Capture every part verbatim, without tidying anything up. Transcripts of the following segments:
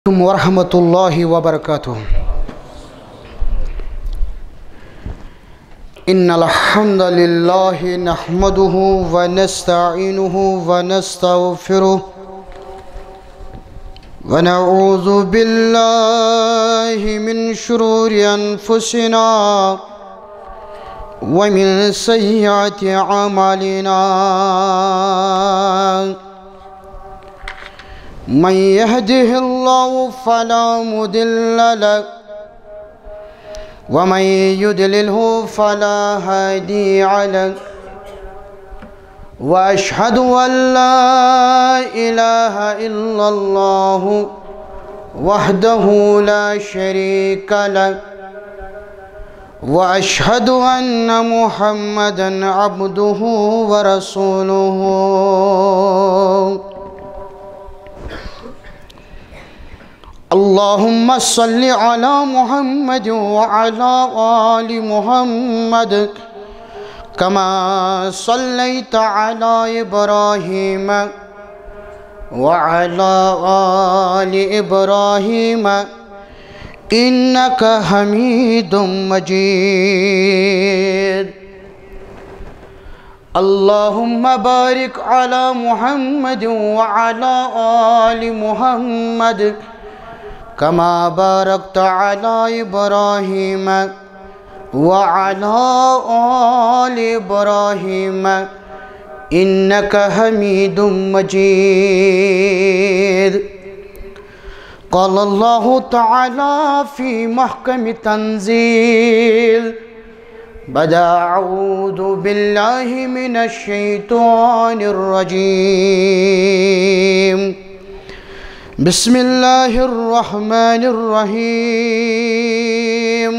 ورحمة الله وبركاته. إن الحمد لله نحمده ونستعينه ونستغفره، ونعوذ بالله من شرور أنفسنا ومن سيئات أعمالنا. من يهده الله فلا مضل له، ومن يضلله فلا هادي له. وأشهد أن لا إله إلا الله وحده لا شريك له، وأشهد أن محمدا عبده ورسوله. اللهم صل على محمد وعلى آل محمد كما صليت على إبراهيم وعلى آل إبراهيم إنك حميد مجيد. اللهم بارك على محمد وعلى آل محمد كما باركت على إبراهيم وعلى آل إبراهيم إنك حميد مجيد. قال الله تعالى في محكم التنزيل بعد أعوذ بالله من الشيطان الرجيم. بسم الله الرحمن الرحيم.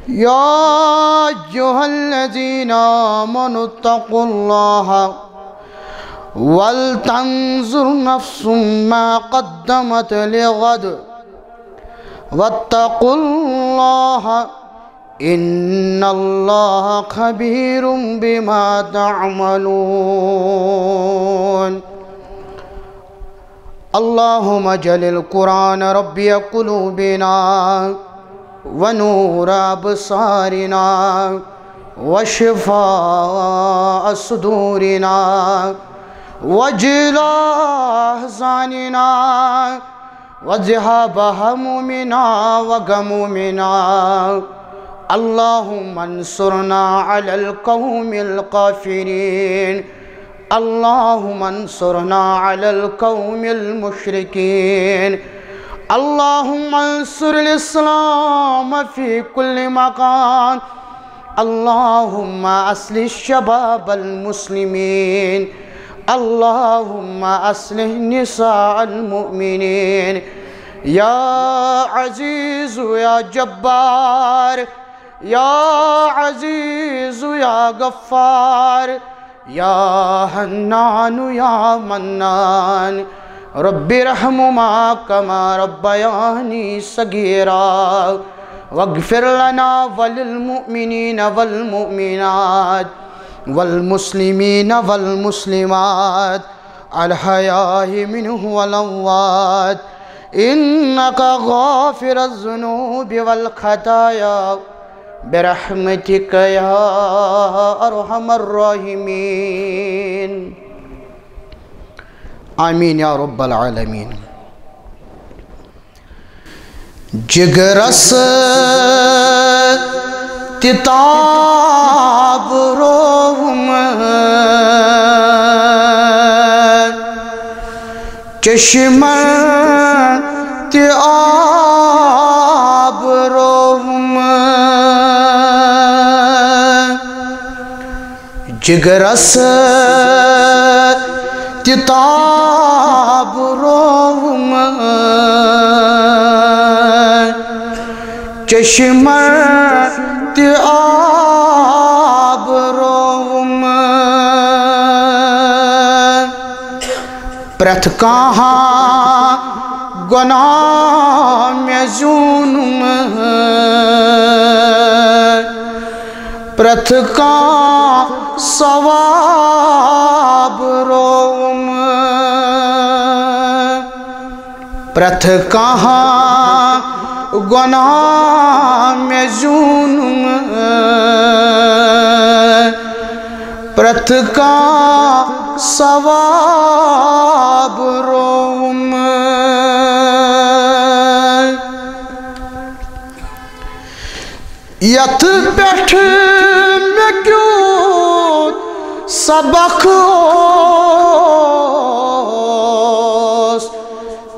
يا أيها الذين آمنوا اتقوا الله ولتنظر نفس ما قدمت لغد واتقوا الله إن الله خبير بما تعملون. اللهم اجعل القرآن ربيع قلوبنا ونور أبصارنا وشفاء صدورنا وجلاء أحزاننا وذهاب همومنا وغمومنا. اللهم انصرنا على القوم الكافرين. اللهم انصرنا على القوم المشركين. اللهم انصر الإسلام في كل مكان. اللهم أصلح شباب المسلمين. اللهم أصلح نساء المؤمنين. يا عزيز يا جبار، يا عزيز يا غفار، يا حنان يا منان. رب ارحمهما كما ربياني صغيرا. واغفر لنا وللمؤمنين والمؤمنات والمسلمين والمسلمات الأحياء منهم والأموات إنك غافر الذنوب والخطايا برحمتك يا أرحم الراحمين. آمين يا رب العالمين. جگرس تہِ تاب رووُم، چشمن تہِ آب رووُم۔ جگرس تہِ تاب رووُم، چشمن تہِ آب رووُم۔ پرٛٮ۪تھ کانٛہہ گۄناہ مےٚ زیوٗنمُت، پرٛٮ۪تھ کانٛہہ ثواب رووُم۔ پرٛٮ۪تھ کانٛہہ گۄناہ مےٚ زیوٗنُم، پرٛٮ۪تھ کانٛہہ ثواب رووُم۔ یتھ پٮ۪ٹھ مےٚ کیُتھ سبق اوس،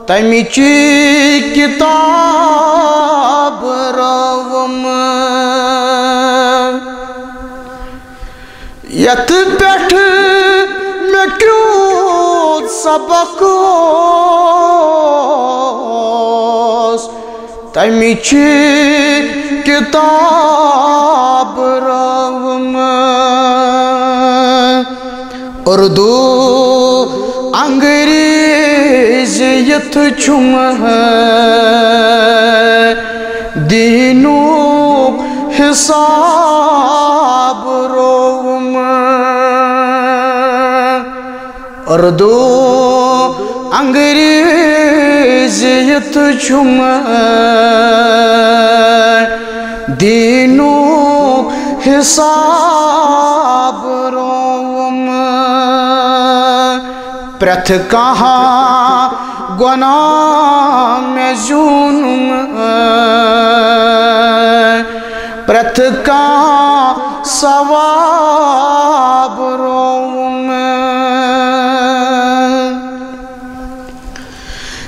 تمِچ کتاب رٲوٕم۔ یتھ پٮ۪ٹھ مےٚ کیُتھ سبق اوس، تمِچ کتاب رٲوٕم۔ اردو انگریزی یتھ چھُم، دینُک حساب رووُم۔ اردو انگریزی یتھ چھُم، دینُک حساب رووُم۔ پرٛٮ۪تھ کانٛہہ گۄناہ مےٚ زیوٗنُم، پرٛٮ۪تھ کانٛہہ ثواب رووُم۔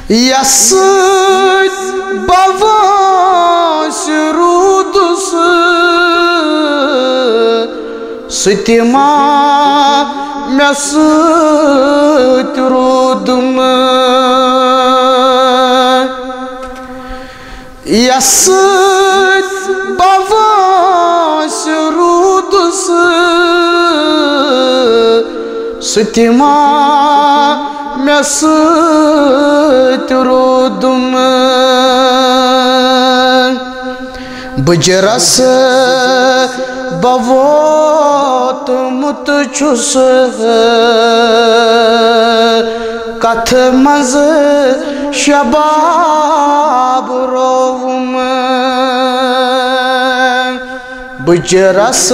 یَس سۭتۍ بہٕ وٲنٛسہِ روٗدُس، سُہ تہِ ما مےٚ سۭتۍ روٗدُم۔ یَس سۭتۍ بہٕ وٲنٛسہِ روٗدُس، سُہ تہِ ما مےٚ سۭتۍ روٗدُم۔ بُجرس بہٕ ووتمُت چھُس، کتھ منٛز شباب رووُم۔ بُجرس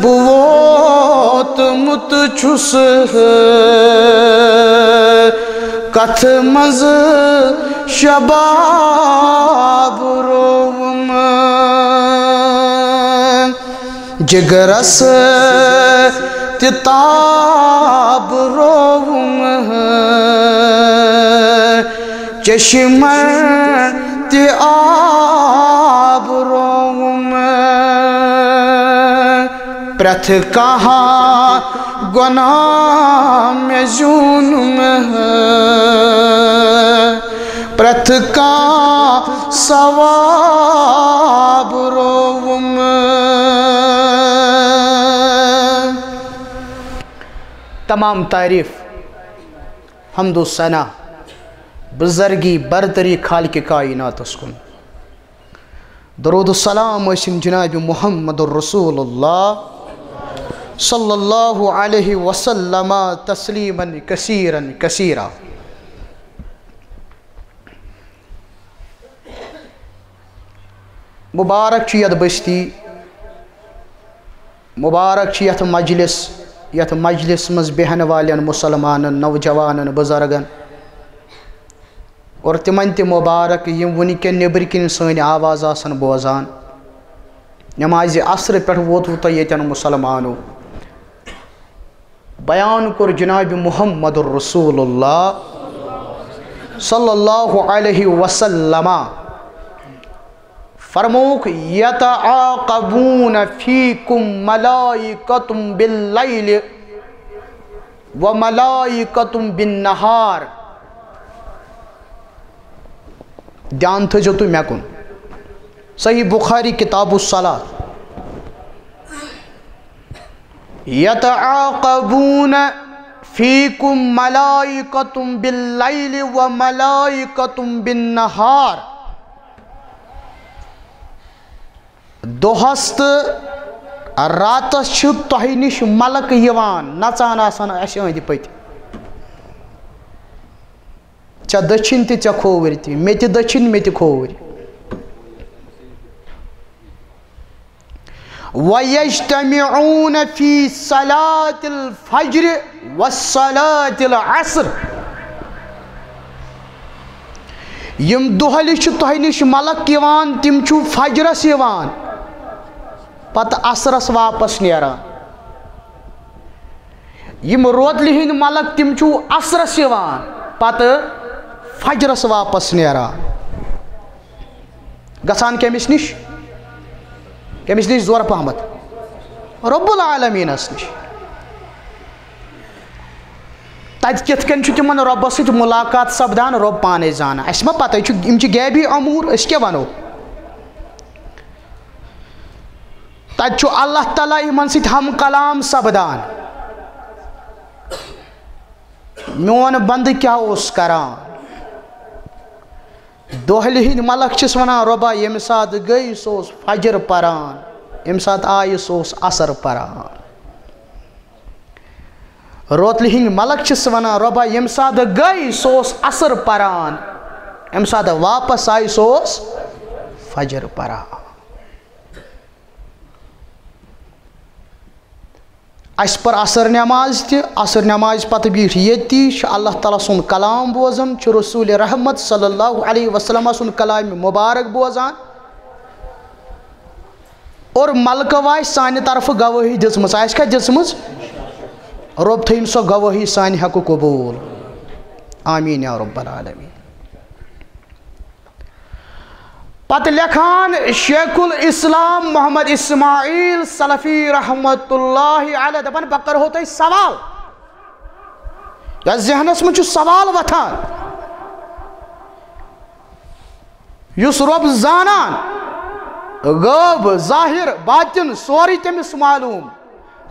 بہٕ ووتمُت چھُس، کتھ منٛز شباب رووُم۔ جگرس تہِ تاب رووُم، چشمن تہِ آب رووُم۔ پرٛٮ۪تھ کانٛہہ گۄناہ مےٚ زیوٗنُم، پرٛٮ۪تھ کانٛہہ ثواب رووُم۔ تمام تعریف، حمد و ثنا، بزرگی، برتری خالق کائناتس کُن۔ درود و سلام ٲسِن جناب محمد رسول اللہ صلی اللہ علیہ وسلم تسلیما کثیرا کثیرا۔ مبارک چھُ یتھ بستی، مبارک چھُ یتھ مجلس، یتھ مجلس منٛز بیہن والٮ۪ن مسلمانن، نوجوانن، بزرگن اور تِمن تہِ مبارک، یِم وُنہِ کٮ۪ن نیٚبرۍ کِنۍ سٲنۍ آواز آسن بوزان۔ نمازِ عصرٕ پٮ۪ٹھ ووتوٕ تۄہہِ ییٚتٮ۪ن مسلمانو۔ بیان کوٚر جناب محمد رسول اللہ صلی اللہ علیہ وسلم، فرمووُکھ، "یتعاقبون فیکم ملائکۃ باللیل و ملائکۃ بالنہار۔" دھیان تھٲیزیو تُہۍ مےٚ کُن۔ صحیح بخاری کتاب الصلاۃ۔ یتعاقبون فیکم ملائکۃ باللیل و ملائکۃ بالنہار۔ دۄہس تہٕ راتس چھِ تۄہہِ نِش ملک یِوان، نژان آسان اسہِ أنٛدۍ پٔتۍ۔ ژےٚ دٔچھِنۍ تہِ، ژےٚ کھووٕرۍ تہِ، مےٚ تہِ دٔچھِنۍ، مےٚ تہِ کھووٕرۍ۔ وَيَجْتَمِعُونَ فِي صَلَاةِ الْفَجْرِ وَصَلَاةِ الْعَصْرِ۔ یِم دۄہلہِ چھِ تۄہہِ نِش ملک یِوان، تِم چھُ فجرس یِوان، پتہٕ عصرس واپس نیران۔ یِم روتلہِ ہٕنٛدۍ ملک، تِم چھُ عصرس یِوان، پتہٕ فجرس واپس نیران۔ گژھان کٔمِس نِش؟ کٔمِس نِش زورٕ پہمتھ؟ رب العالمینس نِش۔ تتہِ کِتھ کٔنۍ چھُ تِمن رۄبس سۭتۍ ملاقات سپدان، رۄب پانے زانان۔ اسہِ ما پتہ، یہِ چھُ، یِم چھِ غیبی امور، أسۍ کیٛاہ ونو؟ تتہِ چھُ اللہ تعالیٰ یِمن سۭتۍ ہم کلام سپدان۔ میون بندٕ کیٛاہ اوس کران؟ دۄہلہِ ہٕنٛدۍ ملک چھِس ونان، رۄبا، ییٚمہِ ساتہٕ گٔے، سُہ اوس فجر پران، ییٚمہِ ساتہٕ آیہِ، سُہ اوس عصر پران۔ روتلہِ ہٕنٛدۍ ملک چھِس ونان، رۄبا، ییٚمہِ ساتہٕ گٔے، سُہ اوس عصر پران، ییٚمہِ ساتہٕ واپس آیہِ، سُہ اوس فجر پران۔ اسہِ پٔر عصر نماز تہِ، عصر نماز پتہٕ بیٖٹھ ییٚتی، چھِ اللہ تعالیٰ سُنٛد کلام بوزان، چھِ رسول رحمت صلی اللہ علیہ وسلم سُنٛد کلام مبارک بوزان۔ اور ملکو آسہِ سانہِ طرفہٕ گوٲہی دِژمٕژ، آسہِ کھا دِژمٕژ؟ رۄب تھٲیِن سۄ گوٲہی سانہِ حقہٕ قبوٗل۔ آمین یا رب العالمین۔ پتہٕ لیکھان شیخ الاسلام محمد اسماعیل سلفی رحمت اللہ علیہ، دپان، بہٕ کرہو تۄہہِ سوال۔ یتھ ذہنس منٛز چھُ سوال وۄتھان، یُس رۄب زانان، غٲب، ظٲہِر، باطن، سورُے تٔمِس معلوٗم۔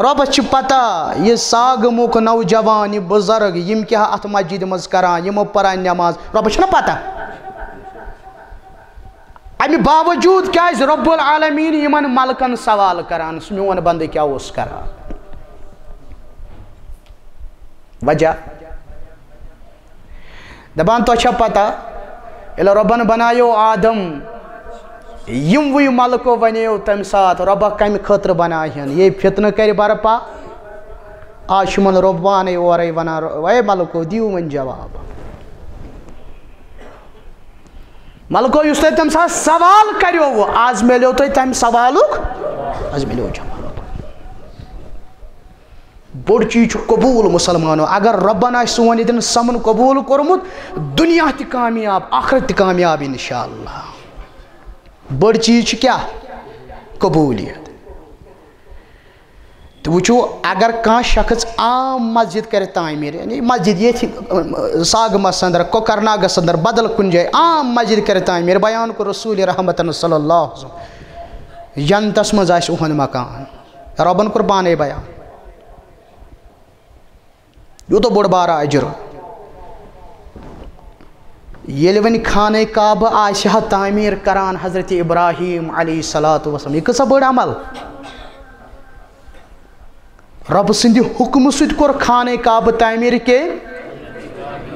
رۄبس چھِ پتہ، یہِ ساگہٕ مُک نوجوان، یہِ بُزرگ، یِم کیٛاہ اتھ مسجدِ منٛز کران، یِمو پران نٮ۪ماز، رۄبس چھُنہ پتہ؟ امہِ باوجوٗد کیٛازِ رب العالمین یِمن ملکن سوال کران، سُہ میون بندٕ کیٛاہ اوس کران؟ وجہ؟ دپان، تۄہہِ چھا پتہ، ییٚلہِ رۄبن بنایو آدم، یِموٕے ملکو ونیو تمہِ ساتہٕ، رۄبا، کمہِ خٲطرٕ بنایہن؟ یے فتنہٕ کرِ برپا۔ آز چھُ یِمن رۄب پانے اورے ونان، اے ملکو، دِیِو وۄنۍ جواب۔ ملکو یُس تۄہہِ تمہِ ساتہٕ سوال کریووُ، آز میلیو تۄہہِ تمہِ سوالُک، آز میلیو جواب۔ بوٚڑ چیٖز چھُ قبوٗل مُسلمانو، اگر رۄبن آسہِ سون ییٚتٮ۪ن سمن قبوٗل کوٚرمُت، دُنیا تہِ کامیاب، آخرت تہِ کامیاب انشاءاللہ۔ بٔڑ چیٖز چھِ کیٛاہ؟ قبوٗلیت۔ تہٕ وٕچھِو، اگر کانٛہہ شخص عام مسجد کرِ تعمیٖر، یعنی مسجد ییٚتھۍ، اَم، ساگمس اندر، کۄکرناگس اندر، بدل کُنہِ جایہِ عام مسجد کرِ تعمیٖر، بیان کوٚر رسول رحمتن صلی اللہ علیہ وسلم، جنتس منٛز آسہِ اُہُنٛد مکان۔ رۄبن کوٚر پانے بیان۔ یوٗتاہ بوٚڑ بارٕ اجر۔ ییٚلہِ وۄنۍ خانہ کعبہٕ آسہِ ہا تعمیٖر کران حضرت ابراہیم علیہ الصلوۃ والسلام، یہِ کۭژاہ بٔڑ عمل! رۄبہٕ سٕنٛدِ حُکمہٕ سۭتۍ کوٚر خانہ کعبہٕ تعمیٖر۔ کٔمۍ؟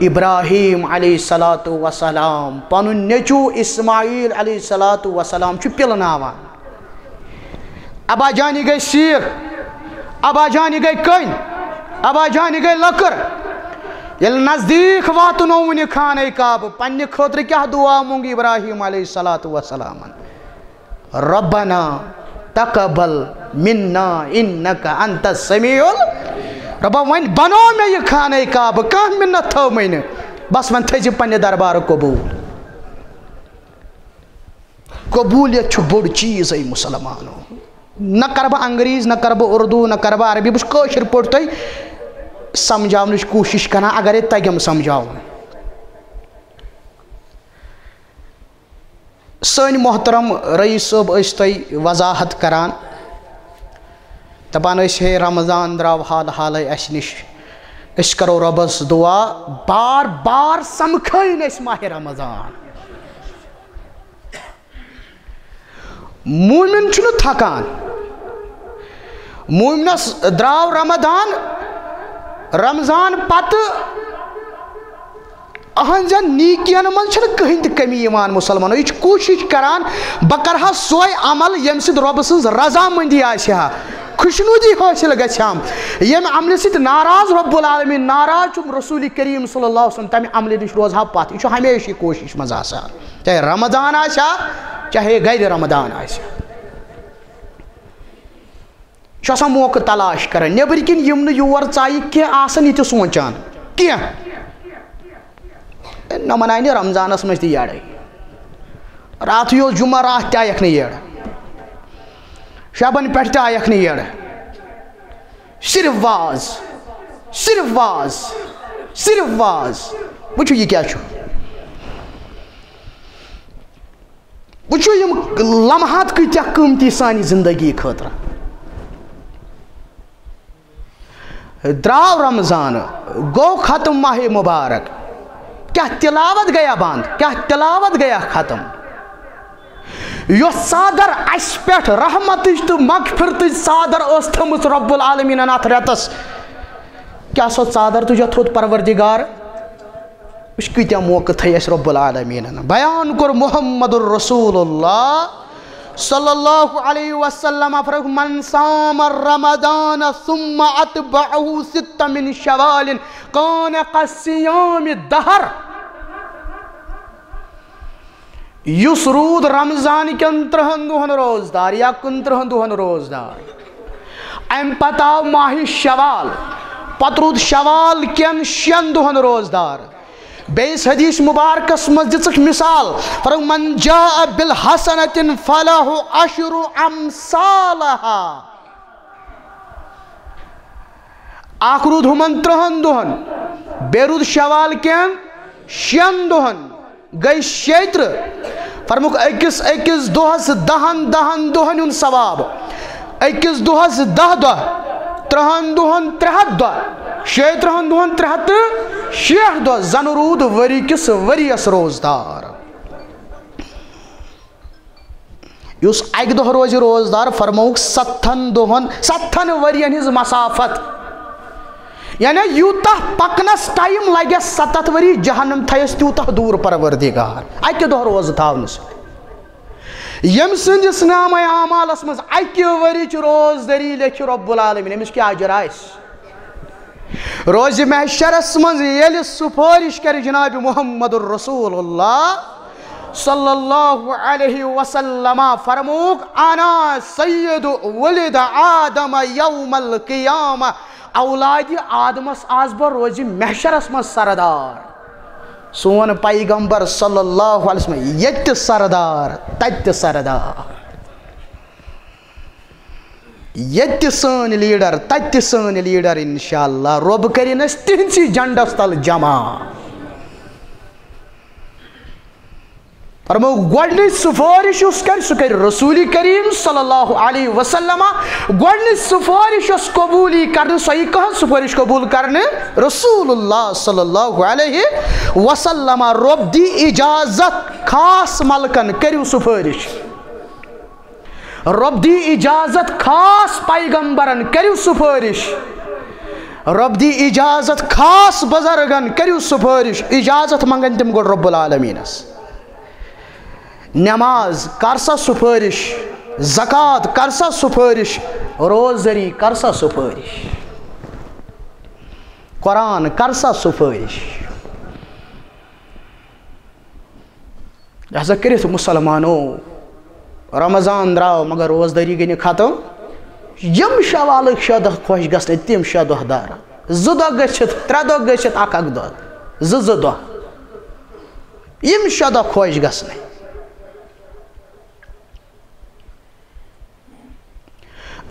ابراہیم علیہ الصلوۃ والسلام۔ پنُن نیٚچوٗ اسماعیل علیہ الصلوۃ والسلام چھُ پِلناوان۔ ابا جان، یہِ گٔے سیٖکھ، ابا جان، یہِ گٔے کٔنۍ، ابا جان، یہِ گٔے لٔکٕر۔ ییٚلہِ نزدیٖک واتنووُن یہِ خانہ کعبہٕ، پننہِ خٲطرٕ کیٛاہ دُعا موٚنگ ابراہیم علیہ الصلوۃ والسلامن؟ ربنا تقبل منا انک انت السمیع ال-، رۄبا، وۄنۍ بنوو مےٚ یہِ خانہ کعبہٕ، کانٛہہ مِنت تھٲومٕے نہٕ، بس وۄنۍ تھٲیزِ پننہِ دربارٕ قبوٗل۔ قبولیت چھُ بوٚڑ چیٖز، اے مُسلمانو۔ نہ کرٕ بہٕ انگریز، نہ کرٕ بہٕ اردو، نہ کرٕ بہٕ عربی، بہٕ چھُس کٲشِر پٲٹھۍ تۄہہِ سمجھاونٕچ کوٗشِش کران، اگرے تگٮ۪م سمجھاوُن۔ سٲنۍ محترم رئیس صٲب ٲسۍ تۄہہِ وضاحت کران، دپان ٲسۍ، ہے، رمضان درٛاو حال حالے اسہِ نِش، أسۍ کرو رۄبس دعا، بار بار سمکھٲیِن أسۍ ماہِ رمضان۔ مومن چھُنہٕ تھکان۔ مومنس درٛاو رمضان، رمضان پتہٕ اہنزن نیکین منٛز چھنہٕ کٕہٕنۍ تہِ کمی یِوان مُسلمانو۔ یہِ چھُ کوٗشِش کران، بہٕ کرٕ ہا سۄے عمل ییٚمہِ سۭتۍ رۄبہٕ سٕنٛز رضامندی آسہِ ہا، خوشنودی حٲصِل گژھِ ہم۔ ییٚمہِ عملہِ سۭتۍ ناراض رب العالمین ناراض چھُ، رسول کریم صلی اللہ علیہ وسلم تمہِ عملہِ نِش روزٕ ہا پتھ۔ یہِ چھُ ہمیشہِ یہِ کوٗشِش منٛز آسان، چاہے رمضان آسہِ ہا، چاہے غیر رمضان آسہِ ہا۔ چھُ آسان موقعہٕ تلاش کران، نیٚبٕرۍ کِنۍ یِم نہٕ یور ژایہِ کینٛہہ آسان یہِ تہِ سونٛچان کینٛہہ۔ نہ مناونہِ رمضانس منٛز تہِ یڑے۔ راتھٕے اوس جمعہ، راتھ تہِ آیکھ نہٕ یڑ۔ شبن پٮ۪ٹھ تہِ آیکھ نہٕ یڑ۔ صرف واز، صرف واز، صرف واز۔ وٕچھِو یہِ کیٛاہ چھُ۔ وٕچھِو، یِم لمحات کۭتیٛاہ قۭمتی سانہِ زندگی خٲطرٕ۔ درٛاو رمضان، گوٚو ختم ماہِ مبارک۔ کیٛاہ تلاوت گٔیا بنٛد؟ کیٛاہ تلاوت گٔیا ختم؟ یۄس ژادر اَسہِ پٮ۪ٹھ رحمتٕچ تہٕ مغفرتٕچ ژادر ٲس تھٲمٕژ رب العالمینن اتھ رٮ۪تس، کیٛاہ سۄ ژادر تُجا تھوٚد پروردگار؟ وٕچھ، کۭتیٛاہ موقعہٕ تھٲے اَسہِ رب العالمیٖنَن۔ بیان کوٚر محمد رسول اللہ صلی اللہ علیہ وسلم، فرمووُکھ، "من صام رمضان ثم اتبعہ ستہ من شوال کان کصیام دہر۔" یُس روٗد رمضان کٮ۪ن ترٛہن دۄہن روزدار یا کُنترٛہن دۄہن روزدار، امہِ پتہٕ آو ماہِ شوال، پتہٕ روٗد شوال کٮ۪ن شٮ۪ن دۄہن روزدار۔ بیٚیِس حدیث مبارکس منٛز دِژٕکھ مثال، فرمووُکھ، "من جاء بالحسنة فله عشر امثالها۔" اکھ روٗد ہُمن ترٛہن دۄہن، بیٚیہِ روٗد شوال کٮ۪ن شٮ۪ن دۄہن، گٔے شیٚیہِ ترٕٛہ۔ فرمووُکھ، أکِس أکِس دۄہس دہن دہن دۄہن ہُنٛد ثواب، أکِس دۄہس دہ دۄہ، ترٛہن دۄہن ترٛےٚ ہتھ دۄہ، شیٚیہِ ترٛہن دۄہن ترٛےٚ ہتھ تہٕ شیٹھ دۄہ، زن روٗد ؤری کِس ؤرِیس روزدار۔ یُس اکہِ دۄہ روزِ روزدار، فرمووُکھ ستتھن دۄہن، ستتھن ؤرین ہٕنٛز مسافت۔ یعنی یوٗتاہ پکنس ٹائم لگٮ۪س ستتھ ؤری جہنم تھایس تیوٗتاہ دوٗر پروردگار، اکہِ دۄہ روزٕ تھاونہٕ سۭتۍ۔ ییٚمہِ سٕنٛدِس نامہ اعمالس منٛز اکہِ ؤرِچ روزدٔری لیکھِ رب العالمین، أمِس کیٛاہ اجر آسہِ؟ روزِ محشرس منٛز ییٚلہِ سفٲرِش کرِ جناب محمد رسول اللہ صلی اللہ علیہ وسلم، فرمووُکھ، "انا سید ولد آدم یوم القیامہ۔" اولادِ آدمس آس بہٕ روزِ محشرس منٛز سردار۔ سون پیغمبر صلی اللہ علیہ وسلم ییٚتہِ تہِ سردار، تتہِ تہِ سردار۔ ییٚتہِ تہِ سٲنۍ لیڈر، تتہِ تہِ سٲنۍ لیڈر، انشاءاللہ۔ رۄب کٔرِن أسۍ تِہنٛدسٕے جنڈس تل جمع۔ فرمو، گۄڈٕنِچ سفٲرِش یُس کرِ، سُہ کرِ رسول کریم صلی اللہ علیہ وسلم۔ گۄڈٕنِچ سفٲرِش یۄس قبوٗل یی کرنہٕ، سۄ یی کٕہٕنٛز سفٲرِش قبوٗل کرنہٕ؟ رسول اللہ صلی اللہ علیہ وسلم۔ رۄب دی اجازت خاص ملکن، کٔرِو سفٲرِش۔ رۄب دی اجازت خاص پیغمبرن، کٔرِو سفٲرِش۔ رۄب دی اجازت خاص بزرگن، کٔرِو سفٲرِش۔ اجازت منگن تِم گۄڈٕ رب العالمینس۔ نماز کر سا سفٲرِش، زکوٰۃ کر سا سفٲرِش، روزدٔری کر سا سفٲرِش، قرآن کر سا سفٲرِش۔ لہذا کٔرِتھ مسلمانو، رمضان درٛاو مگر روزدٔری گٔے نہٕ ختم۔ یِم شوالٕکۍ شےٚ دۄہ خۄش گژھنٕکۍ، تِم شےٚ دۄہ دار۔ زٕ دۄہ گٔژھِتھ، ترٛےٚ دۄہ گٔژھِتھ، اکھ اکھ دۄہ، زٕ زٕ دۄہ۔ یِم شےٚ دۄہ خۄش گژھنٕکۍ۔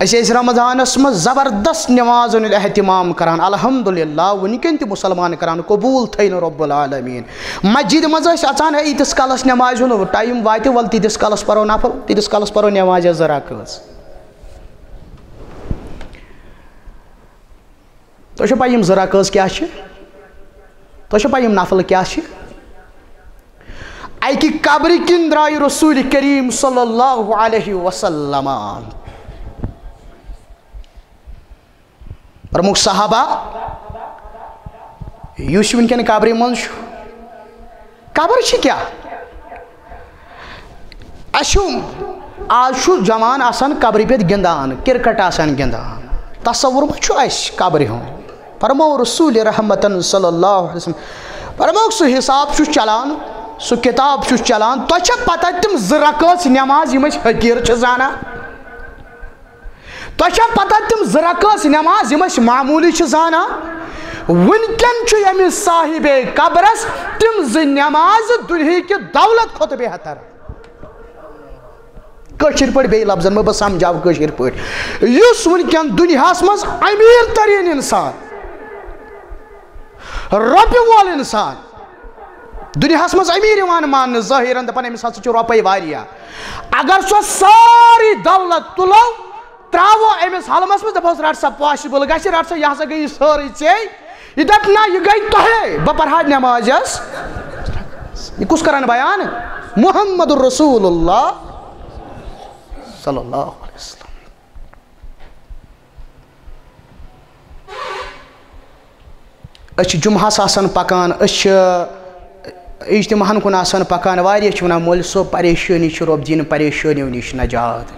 أسۍ ٲسۍ رمضانس منٛز زبردست نمازن ہُنٛد اہتمام کران، الحمدللہ، وٕنکٮ۪ن تہِ مسلمان کران، قبوٗل تھٲینو رب العالمین۔ مسجد منٛز ٲسۍ اژان، ہے، ییٖتِس کالس نمازِ ہُنٛد ٹایم واتہِ، ول تیٖتِس کالس پرو نفل، تیٖتِس کالس پرو نمازِ زٕ رکٲژ۔ تۄہہِ چھو پَے یِم زٕ رکٲژ کیٛاہ چھِ؟ تۄہہِ چھو پَے یِم نفل کیٛاہ چھِ؟ اَکہِ قبرِ کِنۍ درٛاے رسول کریم صلی اللہ علیہ وسلم۔ فرمووُکھ، صحابہ، یُس وٕنکٮ۪ن قبرِ منٛز چھُ، قبر چھِ کیٛاہ؟ اَسہِ چھُ، آز چھُ جوان آسان قبرِ پٮ۪ٹھ گِنٛدان، کرکٹ آسان گِنٛدان۔ تصور ما چھُ اَسہِ قبرِ ہُنٛد؟ فرموو رسول رحمتن صلی اللہ علیہ وسلم، فرمووُکھ، سُہ حساب چھُ چلان، سُہ کتاب چھُ چلان۔ تۄہہِ چھا پتہ تِم زٕ رکٲژ نٮ۪ماز یِم أسۍ حقیٖر چھِ زانان؟ تۄہہِ چھا پتہ تِم زٕ رکٲژ نٮ۪ماز یِم أسۍ معموٗلی چھِ زانان؟ وٕنکٮ۪ن چھُ ییٚمِس صاحبِ قبرس تِم زٕ نٮ۪ماز دُنہِکہِ دولت کھۄتہٕ بہتر۔ کٲشِر پٲٹھۍ بیٚیہِ لفظن منٛز بہٕ سمجھاوٕ کٲشِر پٲٹھۍ، یُس وٕنکٮ۪ن دُنیاہس منٛز امیر تریٖن انسان، رۄپیہِ وول انسان، دُنیاہس منٛز امیر یِوان ماننہٕ، ظٲہِرن دپان أمِس ہسا چھِ رۄپے واریاہ، اگر سۄ سٲرٕے دولت تُلو، تراوو أمِس حلمس منٛز، دپوس، رٹ سا، possible گژھِ، رٹ سا، یہِ ہسا گٔے یہِ سٲرٕے ژےٚ۔ یہِ دپہِ، نہ، یہِ گٔے تۄہے، بہٕ پرہا نٮ۪مازِ۔ یہِ کُس کران بیان؟ محمد رسول اللہ صلی اللہ علیہ وسلم۔ أسۍ چھِ جمعہس آسان پکان، أسۍ چھِ اجتماعن کُن آسان پکان۔ واریاہ چھِ ونان، مولوی صٲب، پریشٲنی چھِ، رۄب دِیِن پریشٲنیو نِش نجات۔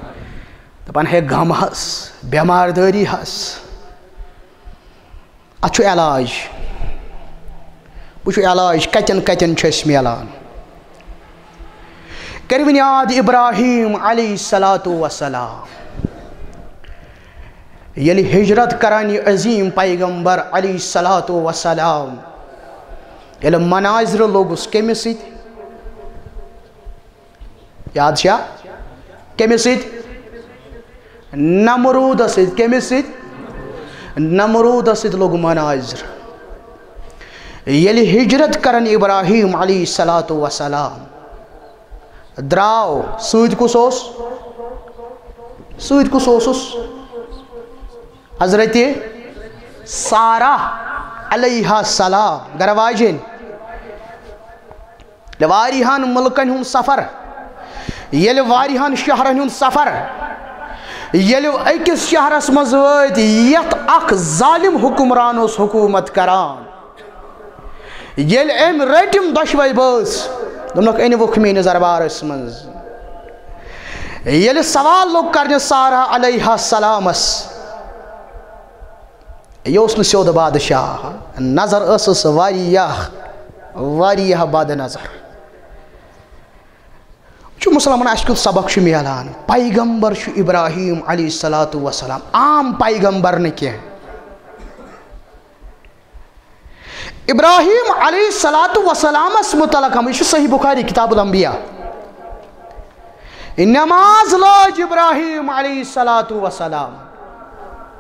دپان، ہے، غم حظ، بٮ۪مار دٲری حظ، اتھ چھُ علاج۔ وٕچھِو علاج کتٮ۪ن کتٮ۪ن چھُ اَسہِ میلان۔ کٔرِو یاد ابراہیم علیہ الصلوۃ والسلام، ییٚلہِ ہجرت کران یہِ عظیٖم پیغمبر علیہ الصلوۃ والسلام، ییٚلہِ مناظرٕ لوٚگُس کٔمِس سۭتۍ؟ یاد چھا؟ کٔمِس سۭتۍ؟ نمروٗدس سۭتۍ۔ کٔمِس سۭتۍ؟ نمروٗدس سۭتۍ لوٚگ مناظرٕ۔ ییٚلہِ ہجرت کران ابراہیم علیہ الصلوۃ والسلام درٛاو، سۭتۍ کُس اوس؟ سۭتۍ کُس اوسُس؟ حضرت سارہ علیہ السلام، گرٕ واجیٚنۍ۔ ییٚلہِ واریاہن مُلکن ہُنٛد سفر، ییٚلہِ واریاہن شہرن ہُنٛد سفر، ییٚلہِ أکِس شہرس منٛز وٲتۍ، یتھ اکھ ظالم حکمران اوس حکوٗمت کران، ییٚلہِ أمۍ رٔٹۍ یِم دۄشوے بٲژ، دوٚپنکھ، أنِوُکھ میٲنِس دربارس منٛز۔ ییٚلہِ سوال لوٚگ کرنہِ سارہ علیہ السلامس، یہِ اوس نہٕ سیوٚد بادشاہ، نظر ٲسٕس واریاہ، واریاہ بد نظر۔ چھُ مُسلمان، اَسہِ کیُتھ سبق چھُ میلان؟ پیغمبر چھُ ابراہیم علیہ الصلوۃ والسلام، عام پیغمبر نہٕ کینٛہہ۔ ابراہیم علیہ الصلوۃ والسلامس متعلق ہم، یہِ چھُ صحیح بخاری، کتاب الانبیاء۔ نماز لٲج ابراہیم علیہ الصلوۃ والسلام۔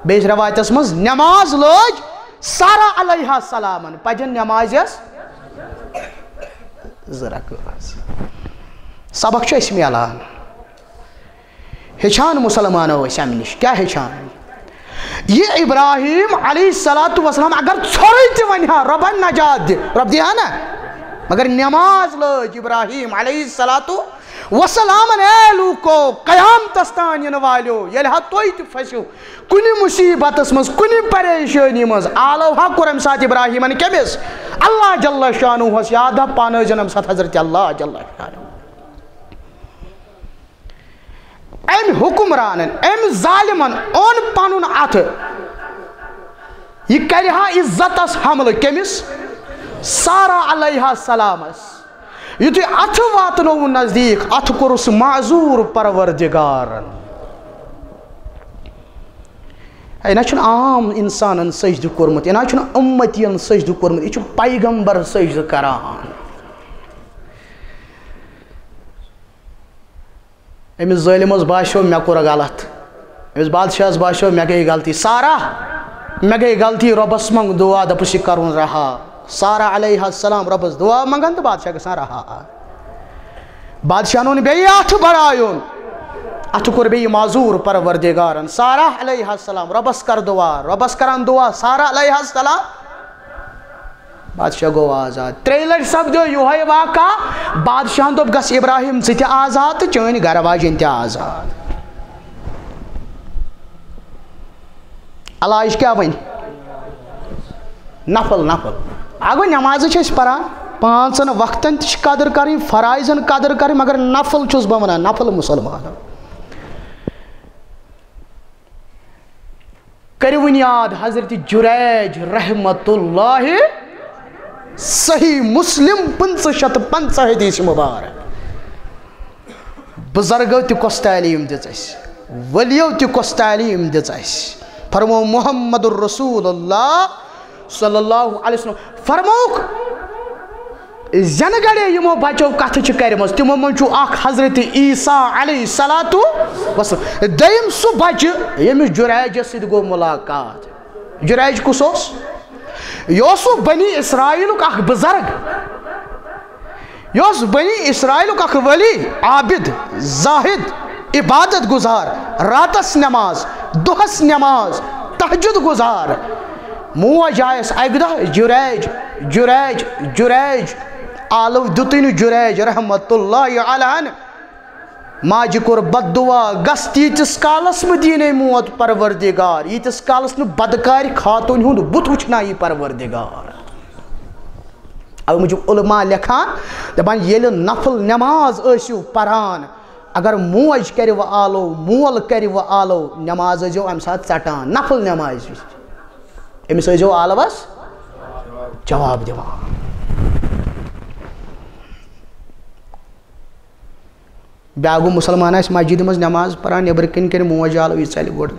بیٚیِس رٮ۪وایتَس منٛز، نماز لٲج سارہ علیہ السلامن۔ پجن نمازِ ٲس زٕ رکٲژ۔ سبق چھُ اَسہِ میلان۔ ہیٚچھان مُسلمانو أسۍ اَمہِ نِش۔ کیٛاہ ہیٚچھان؟ یہِ ابراہیم علیہ الصلوۃ والسلام اگر ژھۄرٕے تہِ وَنہِ ہا، "رۄبن نجات دِ"، رۄب دِ ہا نا؟ مگر نماز لٲج ابراہیم علیہ الصلوۃ والسلامن، اے لوٗکو، قیامتس تام یِنہٕ والیو، ییٚلہِ ہا تُہۍ تہِ پھٔسِو کُنہِ مُصیبتس منٛز، کُنہِ پریشٲنی منٛز، آلو ہا کوٚر اَمہِ ساتہٕ ابراہیمن کٔمِس؟ اللہ جل شانہس یاد، ہا پانہٕ ٲسۍ زن اَمہِ ساتہٕ حضرت اللہ جل شانہ۔ أمۍ حکمرانن، أمۍ ظالمن اوٚن پنُن اَتھٕ۔ یہِ کرِ ہا عزتس حملہٕ کٔمِس؟ سارہ علیہ السلامس۔ یُتھُے اَتھٕ واتنووُن نزدیٖک، اَتھٕ کوٚرُس معذوٗر پروردگارن۔ ہے، نہ چھُنہٕ عام اِنسانن سجدٕ کوٚرمُت، یہِ نہ چھُنہٕ اُمتین سجدٕ کوٚرمُت، یہِ چھُ پیغمبر سجدٕ کران۔ أمِس ظٲلمس باسیو، مےٚ کوٚر غلط۔ أمِس بادشاہس باسیو، مےٚ گٔے غلطی۔ سارہ، مےٚ گٔے غلطی، رۄبس منٛگ دُعا، دوٚپُس، یہِ کرُن رہا۔ سارہ علیہ السلام رۄبس دُعا منٛگان تہٕ بادشاہ گژھان رہا۔ بادشاہن اوٚن بیٚیہِ اَتھٕ بڑایُن۔ اَتھٕ کوٚر بیٚیہِ معذوٗر پروردگارن۔ سارہ علیہ السلام رۄبس کر دُعا، رۄبس کران دُعا، سارہ علیہ السلام۔ بادشاہ گوٚو آزاد۔ ترٛیٚیہِ لٹہِ سپدیو یِہوٚے واقعہ۔ بادشاہن دوٚپ، گژھ ابراہیم ژٕ تہِ آزاد تہٕ چٲنۍ گرٕ واجیٚنۍ تہِ آزاد۔ علاج کیٛاہ وۄنۍ؟ نفل، نفل۔ اَگوٚو نمازٕ چھِ أسۍ پران۔ پانٛژن وقتن تہِ چھِ قدر کرٕنۍ، فرائضن قدر کرٕنۍ، مگر نفل چھُس بہٕ ونان، نفل مسلمان۔ کٔرِوُن یاد، حضرت جریج رحمت اللہ، صحیح مسلم، پٕنٛژٕہ شیٚتھ پنٛژاہ حدیث مبارک۔ بزرگو تہِ کۄس تعلیٖم دِژ اَسہِ، ؤلیو تہِ کۄس تعلیٖم دِژ اَسہِ۔ فرمو محمد رسول اللہ صلی اللہ علیہ وسلم فرمووُکھ، زٮ۪نہٕ گڑے یِمو بچو کتھٕ چھِ کرِمژ، تِمو منٛز چھُ اکھ حضرت عیسیٰ علیہ الصلوۃ والسلام۔ دوٚیِم سُہ بچہٕ ییٚمِس جُریجس سۭتۍ گوٚو ملاقات۔ جُریج کُس اوس؟ یہِ اوس سُہ بنی اسرائیلُک اکھ بزرگ، یہِ اوس بنی اسرائیلُک اکھ ولی، عابد، زاہد، عبادت گزار، راتس نماز، دۄہس نماز، تہجد گزار۔ موج آیس اکہِ دۄہ، جُریج، جُریج، جُریج۔ آلو دیُتُے نہٕ جُریج رحمت اللہ علیہ۔ ماجہِ کوٚر بد دعا، گژھ تیٖتِس کالس مہٕ دیٖنے موت پروردگار، ییٖتِس کالس نہٕ بدکارِ خاتوٗنہِ ہُنٛد بُتھ وٕچھنایی پروردگار۔ اَوٕ موٗجوٗب علماء لیکھان، دَپان، ییٚلہِ نفل نماز ٲسِو پران، اگر موج کرِ وۄنۍ آلو، مول کرِ وۄنۍ آلو، نماز ٲسۍزیو اَمہِ ساتہٕ ژٹان، نفل نمازِ وِزِ۔ أمِس ٲسۍزیو آلوَس جواب دِوان۔ بیٛاکھ گوٚو، مُسلمان آسہِ مسجدِ منٛز نماز پران، نیٚبرٕ کِنۍ کَرِ موج آلو، یہِ ژَلہِ گۄڈٕ،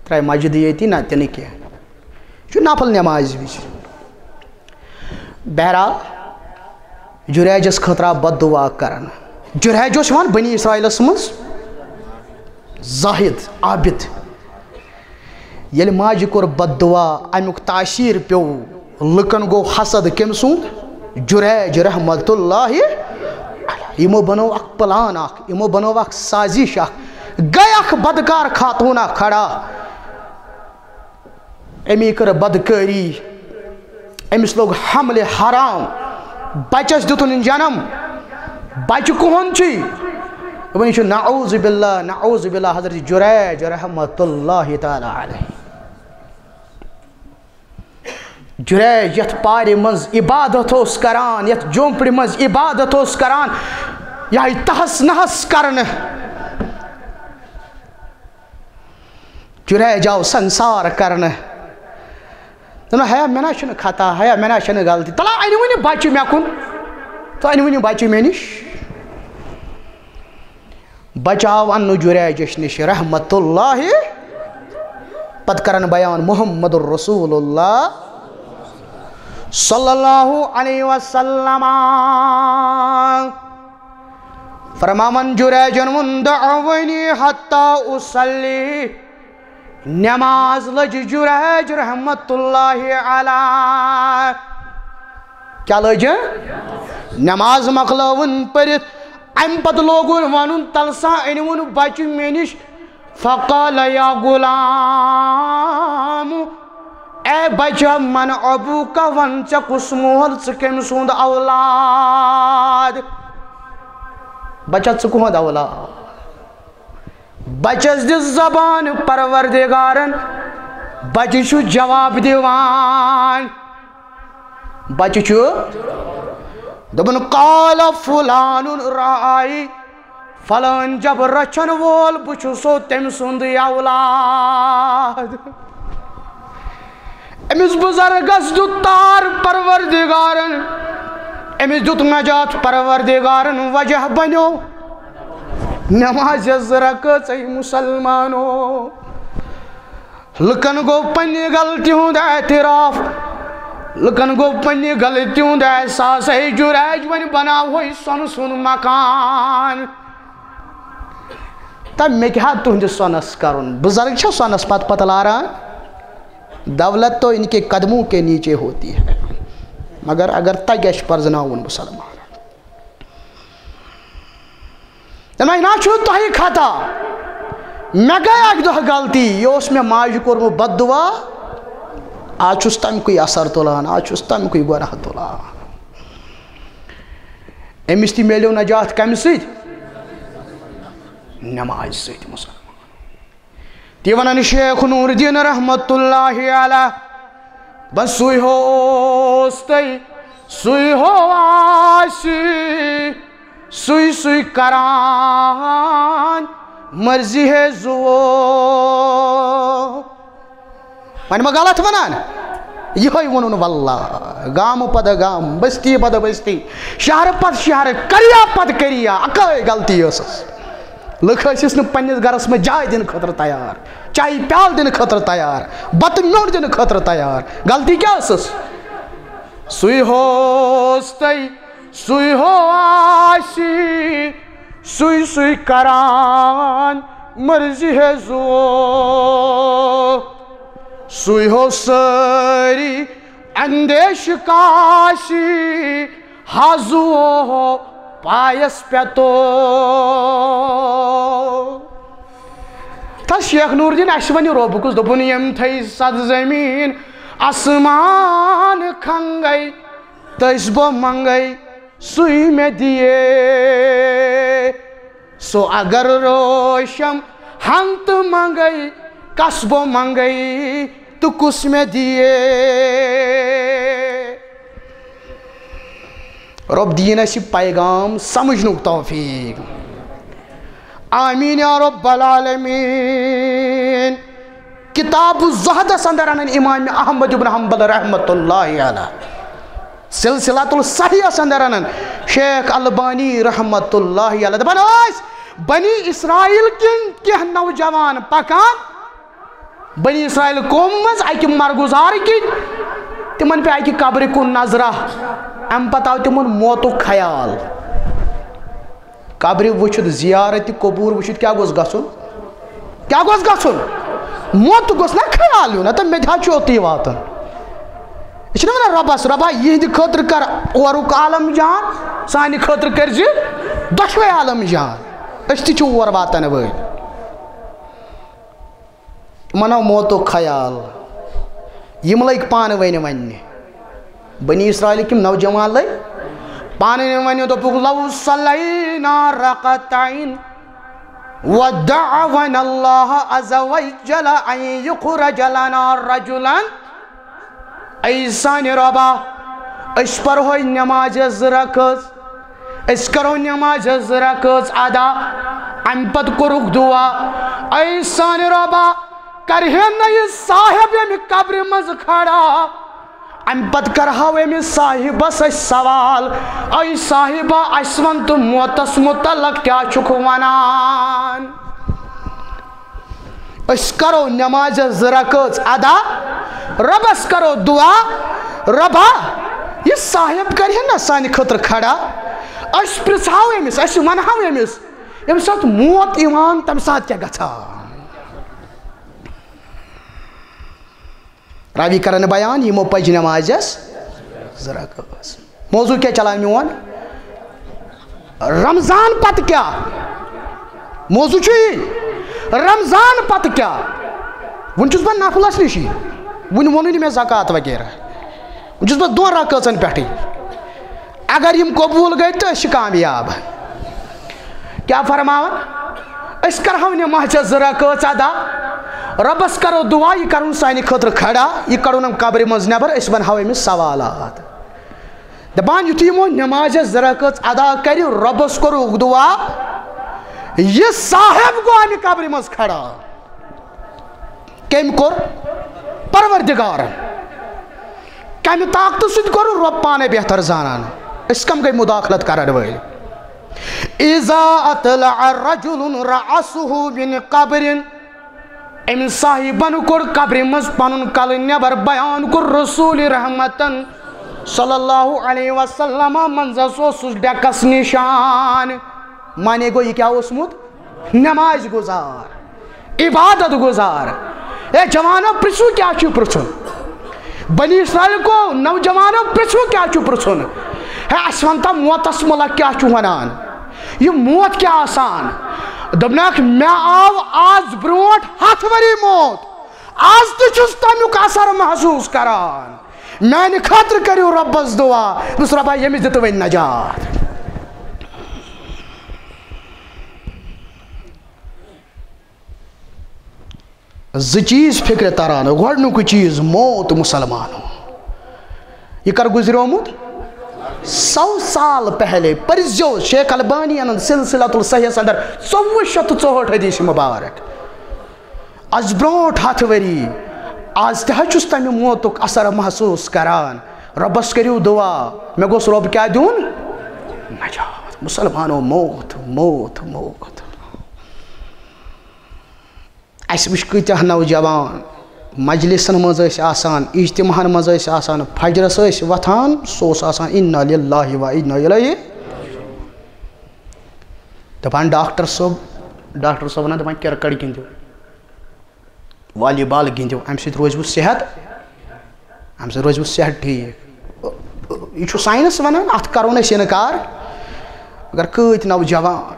ترٛایہِ مسجدٕے یٲتی، نہ تہِ نہٕ کینٛہہ۔ یہِ چھُ نفل نمازِ وِزِ۔ بہرحال، جُریجس خٲطرٕ آو بد دعا کرنہٕ۔ جُریج اوس یِوان بنی اسرائیلس منٛز زاہد، عابد۔ ییٚلہِ ماجہِ کوٚر بد دعا، اَمیُک تاثیر پیوٚو، لُکن گوٚو حسد۔ کٔمۍ سُنٛد؟ جُریج رحمت اللہ علیہ۔ یِمو بنوو اکھ پلان اکھ، یِمو بنوو اکھ سازش اکھ، گٔے اکھ بدکار خاتوٗن اکھ کھڑا۔ أمی کٔر بدکٲری، أمِس لوٚگ حملہِ حرام، بچس دیُتُن جنم۔ بچہٕ کُہُنٛد چھُے؟ دوٚپُن، یہِ چھُ نعوذ باللہ، نعوذ باللہ، حضرت جُریج رحمت اللہ تعالیٰ علیہ۔ جُریج یتھ پارِ منٛز عبادت اوس کران، یتھ جھونپڑِ منٛز عبادت اوس کران، یہِ آیہِ تہس نہس کرنہٕ۔ جُریج آو سنسار کرنہٕ۔ دوٚپُن، ہیا، مےٚ نہ چھُنہٕ خطا، ہیا، مےٚ نہ چھَنہٕ غلطی۔ تَلہ، أنِو وۄنۍ یہِ بَچہٕ مےٚ کُن۔ تہٕ أنِو وۄنۍ یہِ بَچہٕ مےٚ نِش۔ بَچہٕ آو اَننہٕ جُریجَس نِش رحمت اللہ۔ پَتہٕ کرن بیان محمد رسول اللہ صلی اللہ علیہ وسلم۔ فرماوان جُریجن ووٚن، دعونی حتی اصلی۔ نماز لٔج جُریج رحمت اللہ علیہ۔ کیا لٔج؟ نماز مۄکلٲوٕن پٔرِتھ۔ اَمہِ پتہٕ لوگُن وَنُن، تَلہٕ سا أنِوُن بچہٕ مےٚ نِش۔ فقال یا غلام، اے بچہ، من ابوک، وَن ژےٚ کُس مول، ژٕ کٔمۍ سُنٛد اولاد؟ بچہ، ژٕ کُہُنٛد اولاد؟ بچس دِژ زبان پروردگارن، بچہٕ چھُ جواب دِوان۔ بچہٕ چھُ، دوٚپُن، قال فلان راعی، فلٲنۍ جب رچھن وول، بہٕ چھُسو تٔمۍ سُنٛدٕے اولاد۔ أمِس بُزرگس دیُت تار پروردگارن، أمِس دیُت نجات پروردگارن، وجہ بنیو نمازِ زٕ رکٲژے۔ مسلمانو، لُکن گوٚو پننہِ غلطی ہُنٛد اعتراف، لُکن گوٚو پننہِ غلطی ہُنٛد احساس۔ ہے جُریج، وۄنۍ بناوہوے سۄنہٕ سُنٛد مکان۔ تہٕ مےٚ کیٛاہ تُہنٛدِس سۄنس کرُن؟ بُزرگ چھا سۄنس پتہٕ پتہٕ لاران؟ دولت تو ان کے قدموں کے نیچے ہوتی ہے، مگر اگر تگہِ اَسہِ پرزناوُن مسلمان۔ دَپان، نہ چھُ تۄہہِ خطا، مےٚ گٔے اَکہِ دۄہ غلطی، یہِ اوس مےٚ ماجہِ کوٚرمُت بد دعا، آز چھُس تَمہِ کُے اثر تُلان، آز چھُس تَمہِ کُے گۄناہ تُلان۔ أمِس تہِ میلیو نجات کَمہِ سۭتۍ؟ نمازِ سۭتۍ۔ مسلمان، تی ونان شیخ نور الدین رحمت اللہ علیہ، بس سُے اوس تۄہہِ سُے ہو آسہِ، سُے سُے کران مرضی ہے زُو۔ وۄنۍ ما غلط وَنان؟ یِہوٚے ووٚنُن واللہ، گامہٕ پتہٕ گامہٕ، بستی پتہٕ بستی، شہرٕ پتہٕ شہرٕ، کریا پتہٕ کریا، اَکٲے غلطی ٲسٕس۔ لُکھ ٲسِس نہٕ پننِس گرس منٛز جاے دِنہٕ خٲطرٕ تیار، چایہِ پیالہٕ دِنہٕ خٲطرٕ تیار، بتہٕ میوٚنٛڈ دِنہٕ خٲطرٕ تیار۔ غلطی کیٛاہ ٲسٕس؟ سُے ہوس تۄہہِ، سُے ہو آسہِ، سُے سُے کران مرضی ہے زُو۔ سُے ہو سٲری اندیش کاسی، ہا زُو ہو پایس پٮ۪تو۔ تس شیخ نور الدین اَسہِ وَنہِ رۄب کُس، دوٚپُن، ییٚمۍ تھٲے ستھ زٔمیٖن آسمان کھنٛگے، تٔسۍ بہٕ منٛگے سُے مےٚ دِیے۔ سُہ اگر روشم ہنٛگ تہٕ منٛگے، کس بہٕ منٛگے تہٕ کُس مےٚ دِیے۔ رۄب دِیِن اَسہِ یہِ پیغام سمجھنُک توفیق۔ آمین یا رب العالمین۔ کتاب الزہدس اندر انن امام احمد ابن حنبل رحمت اللہ علیہ، سلسلۃ الصحیحس اندر انن شیخ البانی رحمت اللہ علیہ، دپان ٲسۍ بنی اسرائیل کِنۍ کینٛہہ نوجوان پکان، بنی اسرائیل قوم منٛز اکہِ مرگزار کِنۍ، تِمن پیٚیہِ اکہِ قبرِ کُن نظرہ، امہِ پتہٕ آو تِمن موتُک خیال۔ قبرِ وٕچھِتھ، زیارت قبور وٕچھِتھ کیٛاہ گوٚژھ گژھُن؟ کیٛاہ گوٚژھ گژھُن؟ موت گوٚژھ نہ خیال یُن، ہتا مےٚ تہِ حظ چھُ اوٚتُے واتُن۔ أسۍ چھِنہ وَنان رۄبَس، "رۄبا، یِہِنٛدِ خٲطرٕ کر اورُک عالم جان، سانہِ خٲطرٕ کٔرۍ زِ دۄشوَے عالم جان، أسۍ تہِ چھِ اور واتَن وٲلۍ۔" یِمن آو موتُک خیال۔ یِم لٔگۍ پانہٕ ؤنۍ وننہِ۔ بنی اسرائیلٕکۍ یِم نوجوان لٔگۍ پانہٕ ؤنۍ وننہِ، دوٚپُکھ، "لو صلینا رکعتین ودعونا اللہ عز وجل ان یخرج لنا رجلا۔" اے سانہِ رۄبا، أسۍ پرہوے نمازِ زٕ رکٲژ، أسۍ کرو نمازِ زٕ رکٲژ ادا، امہِ پتہٕ کوٚرُکھ دعا، اے سانہِ رۄبا، کرہے نہٕ یہِ صاحب ییٚمہِ قبرِ منٛز کھڑا، امہِ پتہٕ کرہاو أمِس صاحبس أسۍ سوال، اے صاحبا، اسہِ ون تہٕ موتس متعلق کیٛاہ چھُکھ ونان؟ أسۍ کرو نمازِ زٕ رکٲژ ادا، رۄبس کرو دعا، "رۄبا، یہِ صاحب کرِ ہے نہ سانہِ خٲطرٕ کھڑا، أسۍ پرژھہو أمِس، أسۍ ونہو أمِس، ییٚمہِ ساتہٕ موت یِوان، تمہِ ساتہٕ کیٛاہ گژھان؟" راوی کرن بیان، یِمو پجہِ نمازِ زٕ رکٲژ۔ موضوع کیٛاہ چلان میون؟ رمضان پتہٕ کیٛاہ؟ موضوع چھُ یی، رمضان پتہٕ کیٛاہ؟ وُنہِ چھُس بہٕ نفلس نِشی، وُنہِ ووٚنُے نہٕ مےٚ زکوٰۃ وغیرہ، وُنہِ چھُس بہٕ دۄن رکٲژن پٮ۪ٹھٕے۔ اگر یِم قبوٗل گٔے تہٕ أسۍ چھِ کامیاب۔ کیٛاہ فرماوان؟ أسۍ کرہو نمازِ زٕ رکٲژ ادا، رۄبس کرو دعا، یہِ کرُن سانہِ خٲطرٕ کھڑا، یہِ کڑُن قبرِ منٛز نٮ۪بر، أسۍ ونہو أمِس سوالات۔ دپان، یُتھُے یِمو نمازِ زٕ رکٲژ ادا کرِ، رۄبس کوٚرُکھ دعا، یہِ صاحب گوٚو امہِ قبرِ منٛز کھڑا۔ کٔمۍ کوٚر؟ پروردگارن۔ کمہِ طاقتہٕ سۭتۍ کوٚر؟ رۄب پانے بہتر زانان۔ أسۍ کم گٔے مداخلت کرن وٲلۍ؟ اذا اطلع رجل رأسه من قبر، أمۍ صاحبن کوٚر قبرِ منٛز پنُن کلہٕ نٮ۪بر، بیان کوٚر رسول رحمتن صلی اللہ علیہ وسلم، منٛزس اوسُس ڈیکس نشان۔ معنی گوٚو، یہِ کیٛاہ اوسمُت؟ نماز گزار، عبادت گزار۔ اے جوانو، پرژھو کیٛاہ چھُ پرژھُن؟ بنی اسرائیل کو نوجوانو، پرژھو کیٛاہ چھُ پرژھُن؟ ہے، اسہِ ون تا، موتس متعلق کیٛاہ چھُ ونان؟ یہِ موت کیٛاہ آسان؟ دوٚپنکھ، مےٚ آو آز برونٛٹھ ہتھ ؤری موت، آز تہِ چھُس تمیُک اثر محسوس کران۔ میانہِ خٲطرٕ کٔرِو رۄبس دعا۔ دوٚپُس، رۄبا، ییٚمِس دِ تہٕ وۄنۍ نجات۔ زٕ چیٖز فکرِ تران۔ گۄڈنیُکُے چیٖز، موت مسلمانو۔ یہِ کر گُزریومُت؟ سو سال پہلے پٔرزیو شیخ البانی یَن سلسلۃ الصحیحس اندر ژوٚوُہ شیٚتھ تہٕ ژُہٲٹھ حدیث مبارک۔ از برونٹھ ہتھ ؤری، از تہِ حظ چھُس تمہِ موتُک اثر محسوس کران۔ رۄبس کٔرِو دعا، مےٚ گوٚژھ رۄب کیٛاہ دیُن؟ نجات۔ مسلمانو، موت، موت، موت۔ اسہِ وٕچھ کۭتیاہ نوجوان مجلسن منٛز ٲسۍ آسان، اجتماعن منٛز ٲسۍ آسان، فجرس ٲسۍ وۄتھان، سُہ اوس آسان انا للہ و انا الیہ۔ دپان ڈاکٹر صٲب، ڈاکٹر صٲب ونان، دپان کرکٹ گِنٛدِو، والی بال گِنٛدِو، امہِ سۭتۍ روزِوٕ صحت، امہِ سۭتۍ روزِوٕ صحت ٹھیٖک۔ یہِ چھُ ساینس ونان، اتھ کرو نہٕ أسۍ انکار۔ مگر کۭتۍ نوجوان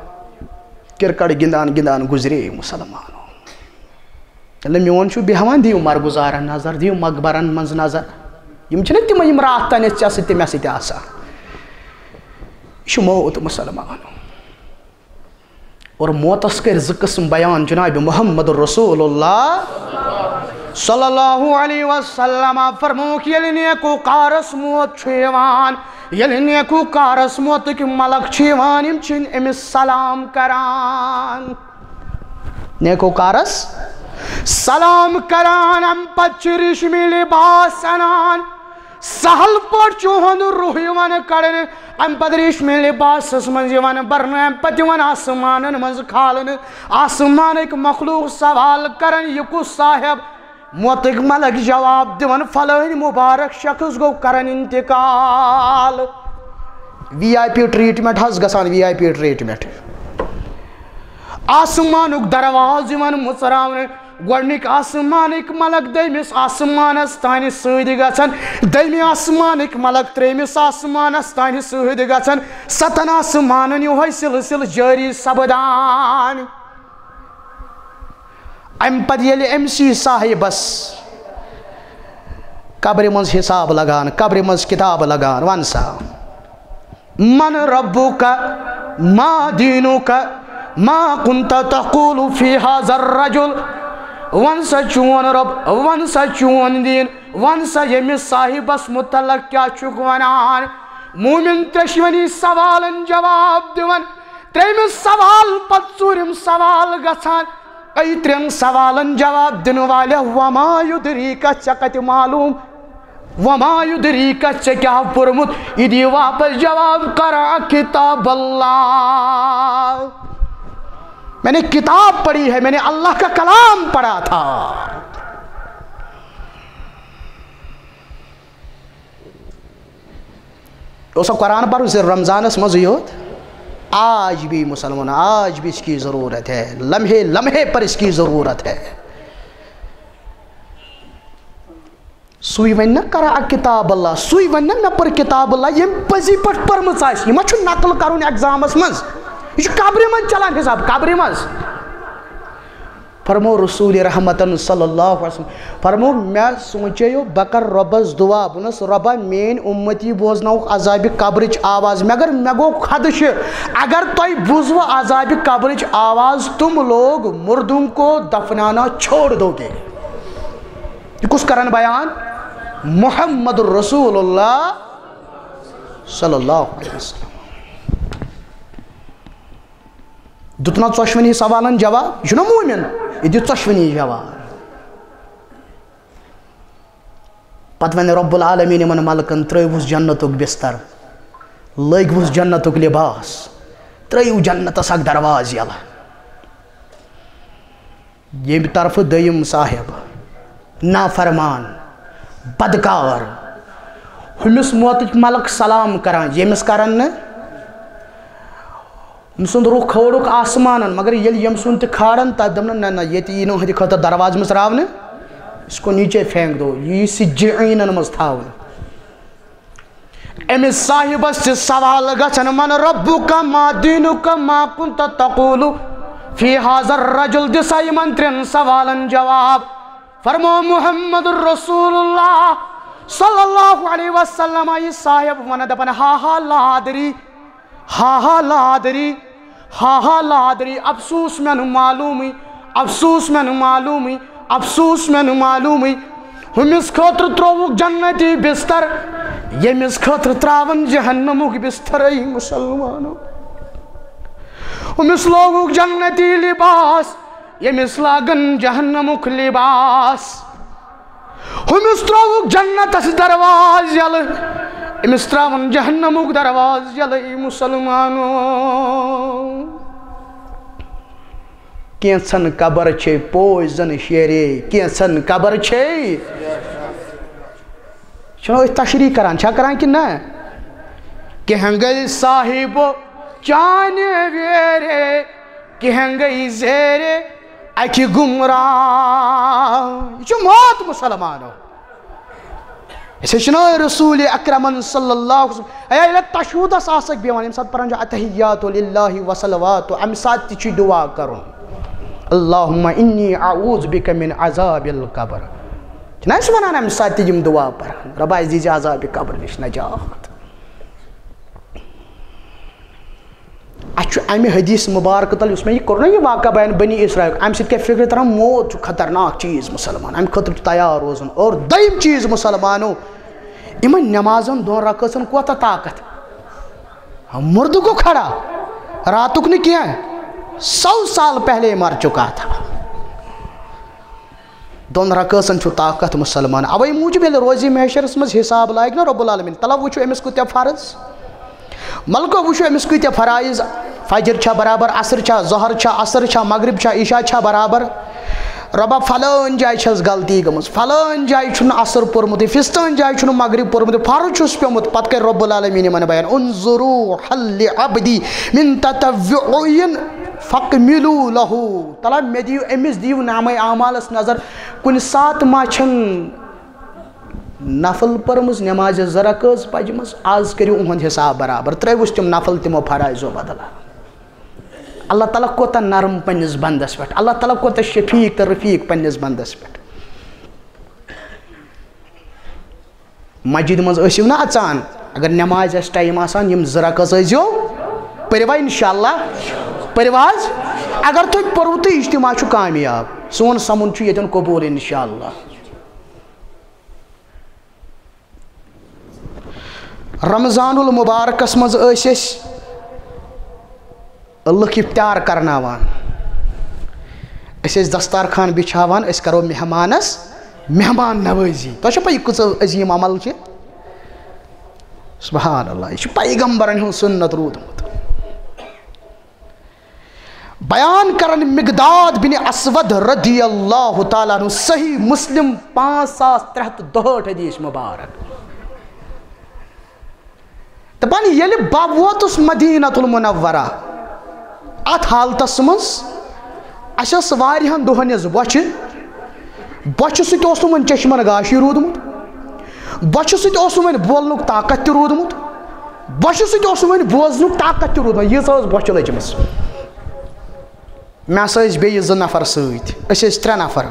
کرکٹ گِنٛدان گِنٛدان گُزرے مسلمانو۔ ییٚلہِ میون چھُ بیٚہوان، دِیِو مرگُزارن نظر، دِیِو مقبرن منٛز نظر۔ یِم چھِنہٕ تِمے یِم راتھ تانۍ ٲسۍ ژےٚ سۭتۍ تہٕ مےٚ سۭتۍ آسان۔ یہِ چھُ موت مسلمانو۔ اور موتس کٔرۍ زٕ قٕسم بیان جناب محمد رسول اللہ صلی اللہ علیہ وسلم۔ فرمووُکھ، ییٚلہِ نیکوکارس موت چھُ یِوان، ییٚلہِ نیکوکارس موتٕکۍ ملک چھِ یِوان، یِم چھِنہٕ أمِس سلام کران۔ نیکوکارس سلام کران، امہِ پتہٕ چھِ ریشمی لباس انان، سہل پٲٹھۍ چھُ یِہُنٛد روح یِوان کڑنہٕ، امہِ پتہٕ ریشمی لباسس منٛز یِوان برنہٕ، امہِ پتہٕ یِوان آسمانن منٛز کھالنہٕ۔ آسمانٕکۍ مخلوق سوال کران، یہِ کُس صاحب؟ موتٕکۍ ملک جواب دِوان، فلٲنۍ مبارک شخص گوٚو کران انتقال۔ وی آئی پی ٹریٹمنٹ حظ گژھان، وی آئی پی ٹریٹمنٹ۔ آسمانُک دروازٕ یِوان مُژراونہٕ، گۄڈٕنِکۍ آسمانٕکۍ ملک دوٚیمِس آسمانس تانۍ سۭتۍ گژھان، دوٚیمہِ آسمانٕکۍ ملک ترٛیٚیمِس آسمانس تانۍ سۭتۍ گژھان، ستن آسمانن یِہوٚے سلسلہٕ جٲری سپدان۔ امہِ پتہٕ ییٚلہِ أمۍ سی صاحبس قبرِ منٛز حساب لگان، قبرِ منٛز کتاب لگان، ون سا، من ربک، ما دینک، ما کنت تقول فی هذا الرجل؟ ون سا چون رب، ون سا چون دین، ون سا ییٚمِس صاحبس متعلق کیٛاہ چھُکھ ونان؟ مومن ترٛیشوٕنی سوالن جواب دِوان، ترٛیٚیمِس سوال پتہٕ ژوٗرِم سوال گژھان، اے ترٛٮ۪ن سوالن جواب دِنہٕ والٮ۪و، وما یدریک، ژےٚ کتہِ معلوم؟ وما یدریک، ژےٚ کیٛاہ پوٚرمُت؟ یہِ دی واپس جواب، قرأ کتاب اللہ، میں نے کتاب پڑھی ہے، میں نے اللہ کا کلام پڑھا تھا۔ اوسا قرآن پرُن صرف رمضانس منٛزٕے یوت؟ آج بھی مسلمان، آج بھی اس کی ضرورت ہے، لمحے لمحے پر اس کی ضرورت ہے۔ سُے ونہِ نا قرأ کتاب اللہ، سُے ونہِ نا مےٚ پٔر کتاب اللہ، ییٚمۍ پٔزی پٲٹھۍ پٔرمٕژ آسہِ۔ یہِ ما چھُ نقل کرُن ایگزامس منٛز؟ یہِ چھُ قبرِ منٛز چلان حساب، قبرِ منٛز۔ فرمو رسول رحمتن صلی اللہ علیہ وسلم، فرمو، مےٚ سوٗنٛچیو بہٕ کرٕ رۄبس دعا، بہٕ وَنس، رۄبا، میٲنۍ اُمتی بوزناوُکھ عذابِ قبرٕچ آواز، مگر مےٚ گوٚو خدشہٕ، اگر تۄہہِ بوٗزوٕ عذابِ قبرٕچ آواز، تم لوگ مردوں کو دفنانا چھوڑ دو گے۔ یہِ کُس کران بیان؟ محمد رسول اللہ صلی اللہ علیہ وسلم۔ دیُتنا ژۄشوٕنی سوالن جواب؟ یہِ چھُنہ مومن، یہِ دیُت ژۄشوٕنی جواب۔ پتہٕ وَنہِ رب العالمین یِمن ملکن، ترٲیوُس جنتُک بستر، لٲگوُس جنتُک لباس، ترٲیِو جنتس اکھ دروازٕ یلہٕ۔ ییٚمہِ طرفہٕ دوٚیِم صاحب نافرمان، بدکار، ہُمِس موتٕکۍ ملک سلام کران، ییٚمِس کران نہٕ، أمۍ سُنٛد رُخ کھولُکھ آسمانن، مگر ییٚلہِ ییٚمۍ سُنٛد تہِ کھارن، تَتہِ دوٚپنَن، نہ، نہ، ییٚتہِ یی نہٕ أہنٛدِ خٲطرٕ دروازٕ مٕژراونہٕ، اس کو نیچے پھینک دو، یہِ یی سجعینن منٛز تھاونہٕ۔ أمِس صاحبس چھِ سوال گژھان، من ربک، ما دینک، ما کنت تقول فی هذا الرجل، دِ سا یِمن ترٛٮ۪ن سوالن جواب۔ فرمو محمد رسول اللہ صلی اللہ علیہ وسلم، یہِ صاحب ونان دپان، ہا ہا لا ادری، ہا ہا لا ادری، ہا ہا لا ادری، افسوس مےٚ نہٕ معلومٕے، افسوس مےٚ نہٕ معلومٕے، افسوس مےٚ نہٕ معلومٕے۔ ہُمِس خٲطرٕ ترووُکھ جنتی بستر، ییٚمِس خٲطرٕ ترٛاوَن جہنمُک بسترٕے مُسلمانو۔ أمِس لوگُکھ جنتی لباس، ییٚمِس لاگَن جہنمُک لباس۔ أمِس ترٛووُکھ جنتَس دروازٕ یَلہٕ، أمِس ترٛاوَن جہنمُک دروازٕ یَلَے مُسلمانو۔ کینٛژھن قبر چھے پوش زن شیرے، کینٛژھن قبر چھے۔ چھِنہٕ أتھۍ تشریح کران، چھا کران کِنہٕ نہ؟ کینٛہہ گٔے صاحب چانہِ ویرے، کینٛہہ گٔے زیرے اکہِ گمراہ۔ یہِ چھُ موت مُسلمانو۔ أسۍ ہیٚچھنٲے رسول اکرمن صلی اللہ علیہ وسلم۔ اے ییٚلہِ تشہدس آسکھ بیٚہوان، ییٚمہِ ساتہٕ پران چھُ اتحیات للہ و صلوات، امہِ ساتہٕ تہِ چھُ دعا کرُن، اللہم انی اعوذ بک من عذاب القبر۔ چھِنہ أسۍ ونان امہِ ساتہٕ تہِ یِم دعا پران، رۄبا اَسہِ دیٖزِ عذابِ قبر نِش نجات۔ اَسہِ چھُ اَمہِ حدیث مُبارکہٕ تل، یُس مےٚ یہِ کوٚر نہ یہِ واقعہ بیان بنی اسرائیل، اَمہِ سۭتۍ کیٛاہ فِکرِ تران؟ موت چھُ خطرناک چیٖز مُسلمان، اَمہِ خٲطرٕ چھُ تیار روزُن۔ اور دوٚیِم چیٖز مُسلمانو، یِمن نمازن دۄن رکٲژن کوتاہ طاقت؟ مُردٕ گوٚو کھڑا، راتُک نہٕ کینٛہہ، سو سال پہلے مر چکا تھا۔ دۄن رکٲژن چھُ طاقت مُسلمان۔ اوے موٗجوٗب ییٚلہِ روزِ محشرس منٛز حساب لاگہِ نہ رب العالمین، تلو وٕچھو أمِس کۭتیاہ فرض، ملکو وٕچھو أمِس کۭتیاہ فرائض، فجر چھا برابر، عصر چھا، ظہر چھا، عصر چھا، مغرب چھا، عشاء چھا برابر؟ رۄبا فلٲنۍ جایہِ چھس غلطی گٔمٕژ، فلٲنۍ جایہِ چھُنہٕ عصر پوٚرمُتٕے، فستٲنۍ جایہِ چھُنہٕ مغرب پوٚرمُتٕے، فرض چھُس پیوٚمُت۔ پتہٕ کرِ رب العالمین یِمن بیان، انظروا هل لعبدی من تطوع فاکملوا لہ۔ تلا مےٚ دِیِو، أمِس دِیِو نامے اعمالس نظر، کُنہِ ساتہٕ ما چھَن نفل پٔرمٕژ نمازِ زٕ رکٲژ پجمٕژ؟ آز کٔرِو اُہُنٛد حساب برابر، ترٛٲوِس تِم نفل تِمو فرائضو بدلہٕ۔ اللہ تعالیٰ کوٗتاہ نرم پننِس بندس پٮ۪ٹھ، اللہ تعالیٰ کوٗتاہ شفیق تہٕ رفیق پننِس بندس پٮ۪ٹھ۔ مسجد منٛز ٲسِو نہ اژان، اگر نمازِ آسہِ ٹایم آسان، یِم زٕ رکٲژ ٲسۍزیو پٔرِوا انشاءاللہ، پٔرِوا حظ؟ اگر تُہۍ پٔرِو تہٕ اجتماع چھُ کامیاب، سون سمُن چھُ ییٚتٮ۪ن قبول انشاءاللہ۔ رمضان المبارکس منٛز ٲسۍ أسۍ لُکھ افطار کرناوان، أسۍ ٲسۍ دستارخان بچھاوان، أسۍ کرو مہمانس مہمان نوٲزی۔ تۄہہِ چھو پَے یہِ کۭژاہ عظیٖم عمل چھِ؟ سبحان اللہ، یہِ چھُ پیغمبرن ہُنٛد سُنت روٗدمُت۔ بیان کرن مقداد بن اسود رضی اللہ تعالیٰ عنہ، صحیح مسلم پانٛژھ ساس ترٛےٚ ہتھ تہٕ دُہٲٹھ حدیث مبارک۔ دپان ییٚلہِ بہٕ ووتُس مدینہ المنورہ، اتھ حالتس منٛز اسہِ ٲس واریاہن دۄہن ہٕنٛز بۄچھِ، بۄچھِ سۭتۍ اوس نہٕ وۄنۍ چشمن گاشی روٗدمُت، بۄچھِ سۭتۍ اوس نہٕ وۄنۍ بولنُک طاقت تہِ روٗدمُت، بۄچھِ سۭتۍ اوس نہٕ وۄنۍ بوزنُک طاقت تہِ روٗدمُت، ییٖژاہ ٲس بۄچھِ لٔجمٕژ۔ مےٚ ہسا ٲسۍ بیٚیہِ زٕ نفر سۭتۍ، أسۍ ٲسۍ ترٛےٚ نفر۔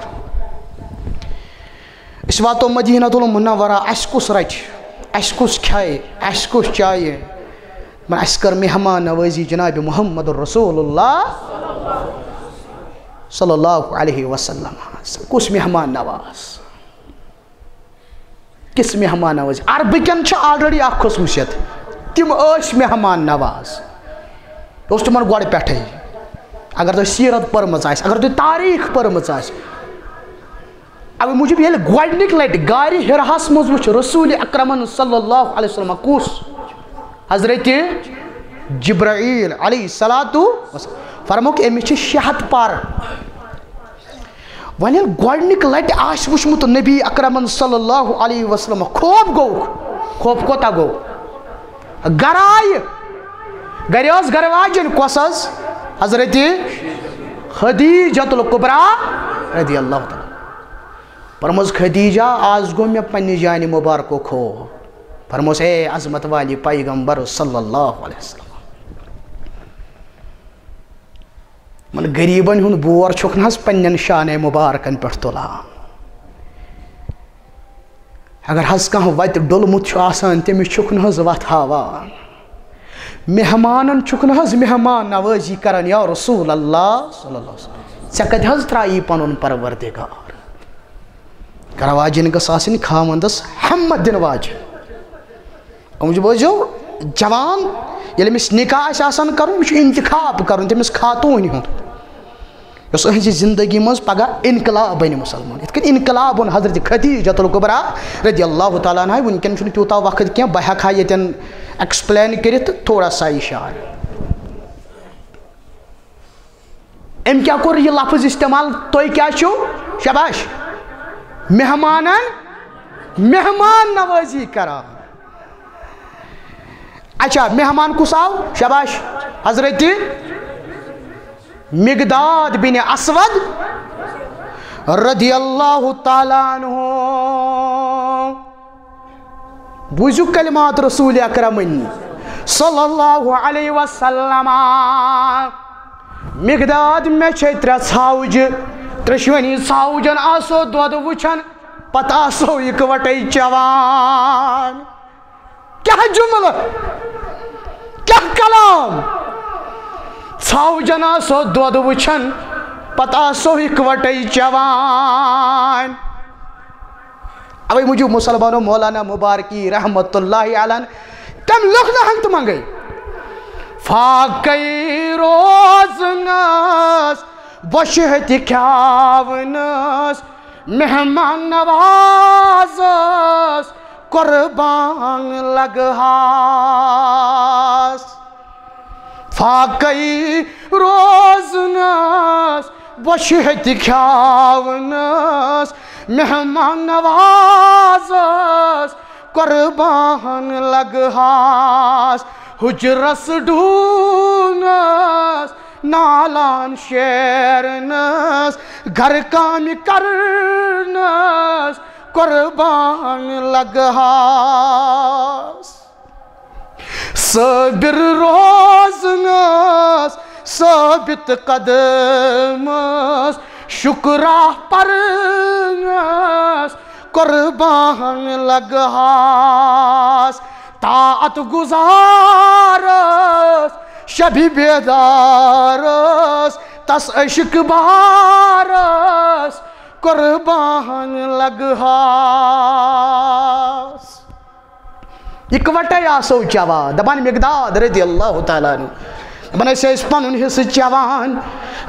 أسۍ واتو مدینہ المنورہ، اسہِ کُس رچہِ، اسہِ کُس کھیہِ، اسہِ کُس چایہِ؟ مگر اسہِ کٔر مہمان نوٲزی جناب محمد رسول اللہ صلی اللہ علیہ وسلم۔ کُس مہمان نواز؟ کِژھ مہمان نوٲزی؟ عربہٕ کٮ۪ن چھِ already اکھ خصوٗصیت، تِم ٲسۍ مہمان نواز۔ یہِ اوس تِمن گۄڈٕ پٮ۪ٹھَے۔ اگر تۄہہِ سیٖرت پٔرمٕژ آسہِ، اگر تۄہہِ تاریٖخ پٔرمٕژ آسہِ، اَوَے موٗجوٗب ییٚلہِ گۄڈٕنِکۍ لَٹہِ غارِ حِراہَس منٛز وٕچھ رسول اکرمن صلی اللہ علیہ وسلم، کُس؟ حضرت جبرائیل علیہ الصلوۃ والسلام۔ فرمووُکھ، أمِس چھِ شےٚ ہَتھ پر۔ وۄنۍ ییٚلہِ گۄڈٕنِکۍ لَٹہِ آسہِ وٕچھمُت نبی اکرمن صلی اللہ علیہ وسلم، خوف گوٚو۔ خوف کوتاہ گوٚو؟ گرٕ آیہِ۔ گرِ ٲس گرٕ واجِنۍ، کۄس حظ؟ حضرت خدیجۃ الکبریٰ رضی اللہ تعالیٰ۔ فرمٲوٕس، خدیجہ، آز گوٚو مےٚ پننہِ جانہِ مبارکُک خوف۔ فرمٲوٕس، اے عظمت والی پیغمبر صلی اللہ علیہ وسلم۔ یِمن غریٖبن ہُنٛد بور چھُکھ نہ حظ پننٮ۪ن شانَے مُبارکن پٮ۪ٹھ تُلان؟ اگر حظ کانٛہہ وتہِ ڈوٚلمُت چھُ آسان، تٔمِس چھُکھ نہ حظ وتھ ہاوان؟ مہمانن چھُکھ نہ حظ مہمان نوٲزی کران؟ یا رسول اللہ صلی اللہ علیہ وسلم، ژےٚ کتہِ حظ ترٛایی پنُن پروردگار؟ گرٕ واجِنۍ گٔژھ آسٕنۍ خاوندس ہمت دِنہٕ واجِنۍ۔ موٗجوٗب ٲسۍزیو جوان، ییٚلہِ أمِس نکاح آسہِ آسان کرُن، أمِس چھُ انتخاب کرُن تٔمِس خاتوٗنہِ ہُنٛد، یۄس أہنٛزِ زندگی منٛز پگاہ انقلاب بنہِ مسلمان۔ یِتھ کٔنۍ انقلاب اوٚن حضرت خدیجۃ الکبریٰ رضی اللہ تعالیٰ عنہا۔ وٕنکٮ۪ن چھُنہٕ تیوٗتاہ وقت کینٛہہ، بہٕ ہٮ۪کہٕ ہا ییٚتٮ۪ن explain کٔرِتھ، تھوڑا سا اِشارٕ۔ أمۍ کیٛاہ کوٚر یہِ لفظ استعمال؟ تُہۍ کیٛاہ چھِو؟ شاباش۔ مہمانن مہمان نوازی کران۔ اچھا، مہمان کُس آو؟ شاباش، حضرت مقداد بن اسود رضی اللہ تعالیٰ عنہ۔ بوٗزِو کلمات رسول اکرمن صلی اللہ علیہ وسلم۔ مقداد، مےٚ چھے ترٛےٚ ژھاوجہِ، ترٛیٚشوٕنی ژھاوجن آسو دۄد وٕچھان، پتہٕ آسو اِکوٹے چٮ۪وان۔ کیٛاہ جملہٕ، کیٛاہ کلام! ژھاوجن آسو دۄد وٕچھان، پتہٕ آسو اِکوٹے چٮ۪وان۔ اوے موٗجوٗب مسلمانو مولانا مبارکی رحمت اللہ علیہ تٔمۍ لیوٚکھ نہٕ ہنٛگتہٕ منٛگے۔ فاقے روزنس، بۄچھِ ہتہِ کھیاونس، مہمان نوازس قربان لگہاس۔ فاقے روزنس، بۄچھِ ہتہِ کھیاونس، مہمان نوازس قربان لگہاس۔ حجرس ڈوٗنس، نالان شیرنس، گرٕ کامہِ کرنس قربان لگہاس۔ صابر روزنس، ثابت قدمس، شکرا پرنس قربان لگہاس۔ طاعت گزارس، شبِ بیدارس، تس عشق بارس قربان لگہاس۔ اِکوٹے آسو چٮ۪وان، دپان مقداد رضی اللہ تعالیٰ عنہ، دپان أسۍ ٲسۍ پنُن حصہٕ چٮ۪وان،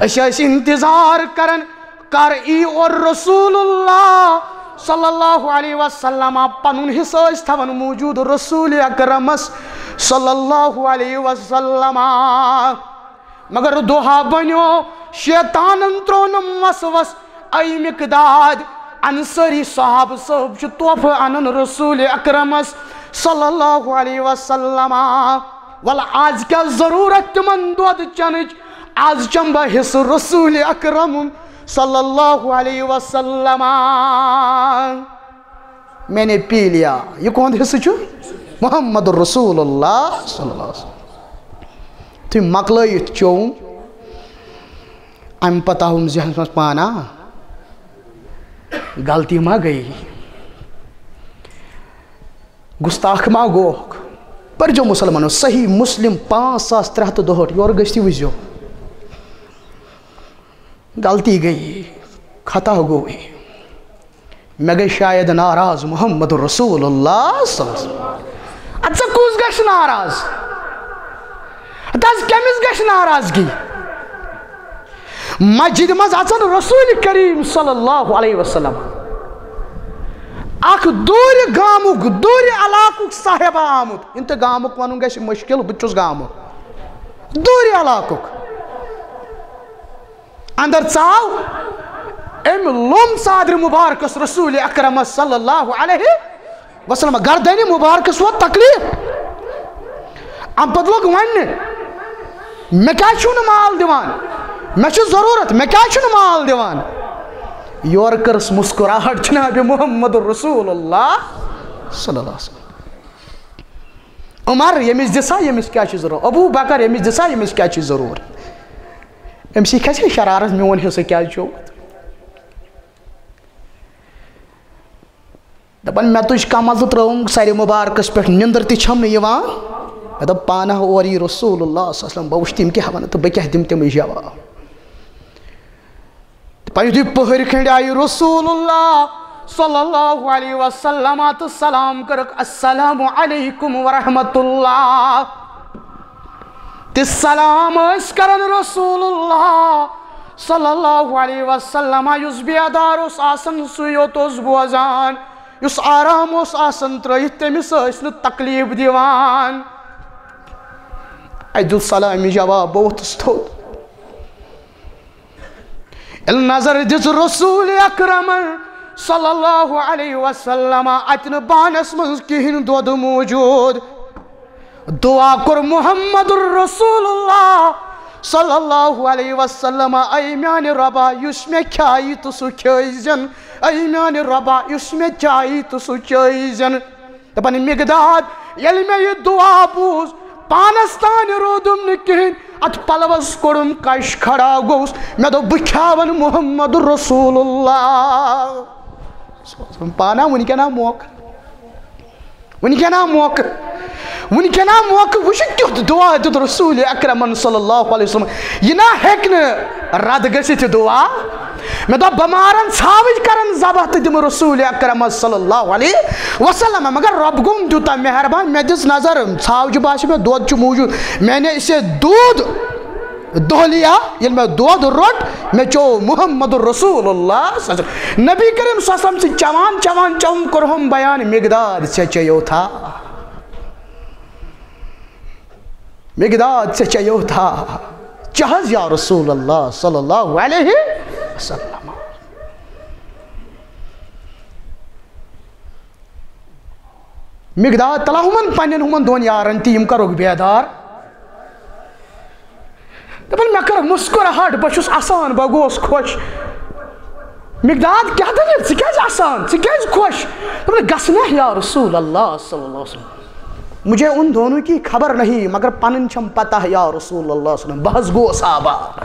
أسۍ ٲسۍ انتظار کران کر ای اور رسول اللہ صلی اللہ علیہ وسلم۔ پنُن حصہٕ ٲسۍ تھاوان موٗجوٗد رسول اکرمس صلی اللہ علیہ وسلم۔ مگر دۄہا بنیو، شیطانن ترٛوونم وسوس، اے مقداد، انصاری صحابہٕ صٲب چھُ تحفہٕ انان رسول اکرمس صلی اللہ علیہ وسلم۔ ول، از کیٛاہ ضروٗرت تِمن دۄد چٮ۪نٕچ؟ از چٮ۪مہٕ بہٕ حصہٕ رسول اکرم صلی اللہ علیہ وسلم۔ میں نے پی لیا۔ یہِ کُہُنٛد حصہٕ چھُ؟ محمد رسول اللہ صلی اللہ علیہ وسلم۔ تُہۍ مۄکلٲیِتھ چیوٚو، اَمہِ پتہٕ آوُم ذہنس منٛز پانہ، غلطی ما گٔیے؟ گُستاخ ما گوکھ؟ پٔرۍزیو مسلمانو صحیح مسلم پانٛژھ ساس ترٛےٚ ہتھ تہٕ دُہٲٹھ، یورٕ گٔژھتھٕے وٕچھزیو۔ غلطی گٔیے، خطا گوٚوُے۔ مےٚ گٔے شاید ناراض محمد رسول اللہ صلی اللہ علیہ وسلم۔ اَدٕ ژٕ کُس گژھِ ناراض؟ اَدٕ حظ کٔمِس گژھِ ناراضگی؟ مسجد منٛز اژان رسول کریم صلی اللہ علیہ وسلم، اکھ دوٗرِ گامُک، دوٗرِ علاقُک صاحبہ آمُت۔ یِم تہِ گامُک ونُن گژھِ مشکل، بہٕ تہِ چھُس گامُک، دوٗرِ علاقُک۔ اندر ژاو، أمۍ لوٚم صدرِ مبارکس رسول اکرمس صلی اللہ علیہ وسلم، گردنِ مبارکس ووت تکلیف۔ امہِ پتہٕ لوٚگ وننہِ، مےٚ کیٛازِ چھُو نہٕ مال دِوان؟ مےٚ چھُ ضروٗرت، مےٚ کیٛازِ چھُو نہٕ مال دِوان؟ یورٕ کٔرٕس مسکراہٹ جناب محمد رسول اللہ صلی اللہ علیہ وسلم۔ عمر، ییٚمِس دِسا، ییٚمِس کیٛاہ چھُ ضروٗرت؟ ابو بکر، ییٚمِس دِسا، ییٚمِس کیٛاہ چھُ ضروٗرت؟ أمِس یہِ کھسہِ شرارت، میون حصہٕ کیٛازِ چوٚو؟ دپان، مےٚ تُج کمل تہٕ ترٲوٕم سرِ مبارکس پٮ۪ٹھ، نِندٕر تہِ چھم نہٕ یِوان۔ مےٚ دوٚپ، پانہ اورٕ یی رسول اللہ صلی اللہ علیہ وسلم، بہٕ وٕچھٕ تِم کیٛاہ ونان تہٕ بہٕ کیٛاہ دِمہٕ تِمن جواب۔ پتہٕ یُتھُے پٔہٕرۍ کھنٛڈۍ آیہِ رسول اللہ صلی اللہ علیہ وسلم تہٕ سلام کٔرٕکھ، "السلام علیکم ورحمۃ اللہ۔" تہٕ سلام ٲسۍ کران رسول اللہ صلی اللہ علیہ وسلم، یُس بیدار اوس آسان، سُے یوت اوس بوزان، یُس آرام اوس آسان ترٲیِتھ، تٔمِس ٲسۍ نہٕ تکلیف دِوان۔ اَسہِ دیُت سلامہِ جواب، بہٕ ووٚتھُس تھوٚد۔ ییٚلہِ نظر دِژ رسول اکرمن صلی اللہ علیہ وسلم، اتہِ نہٕ بانس منٛز کِہیٖنۍ دۄد موجود۔ دعا کوٚر محمد رسول اللہ صلی اللہ علیہ وسلم، اے میانہِ رۄبا، یُس مےٚ کھیایہِ تہٕ سُہ کھیٲوزٮ۪ن، اے میانہِ رۄبا، یُس مےٚ چایہِ تہٕ سُہ چٲوزٮ۪ن۔ دپان، مقداد، ییٚلہِ مےٚ یہِ دعا بوٗز، پانس تانۍ روٗدُم نہٕ کِہیٖنۍ، اتھ پلوس کوٚڑُم کش، کھڑا گوٚوُس، مےٚ دوٚپ، بہٕ کھیاون محمد رسول اللہ۔ پانا وٕنکیٚنا موقعہٕ، وٕنکیٚنا موقعہٕ، وٕنکیٚنا موقعہٕ وٕچھِ، کیُتھ دعا دیُت رسول اکرمن صلی اللہ علیہ وسلم۔ یہِ نا ہیٚکہِ نہٕ رد گٔژھِتھ یہِ دعا۔ مےٚ دوٚپ، بہٕ مارن ژھاوٕج، کرن ذبح تہٕ دِمہٕ رسول اکرمس صلی اللہ علیہ وسلم۔ مگر رۄب گوٚم تیوٗتاہ مہربان، مےٚ دِژ نظر، ژھاوجہِ باسیو مےٚ دۄد چھُ موٗجوٗد۔ میں نے اسے دودھ دۄہلیا، ییٚلہِ مےٚ دۄد روٚٹ، مےٚ چیوٚو محمد رسول اللہ صلی اللہ علیہ وسلم۔ نبی کریم صلی اللہ علیہ وسلم چھِ چٮ۪وان، چٮ۪وان، چٮ۪وان کوٚرہم بیان، مقداد، ژےٚ چیٚیو تھا؟ مقداد، ژےٚ چیٚیو تھا؟ چہ حظ یا رسول اللہ صلی اللہ علیہ وسلم۔ مقداد تلا ہُمن پننٮ۪ن ہُمن دۄن یارن تہِ، یِم کرُکھ بیدار۔ دپان، مےٚ کٔر مسکراہٹ، بہٕ چھُس اسان، بہٕ گوس خۄش۔ مقداد، کیٛاہ دٔلیٖل؟ ژٕ کیٛازِ اسان؟ ژٕ کیٛازِ خۄش؟ دپان، گژھٕ نا یا رسول اللہ صلی اللہ علیہ وسلم۔ مجھے ان دونوں کی خبر نہیں، مگر پنٕنۍ چھم پتہ یا رسول اللہ صلی اللہ علیہ وسلم۔ بہٕ حظ گوس آباد۔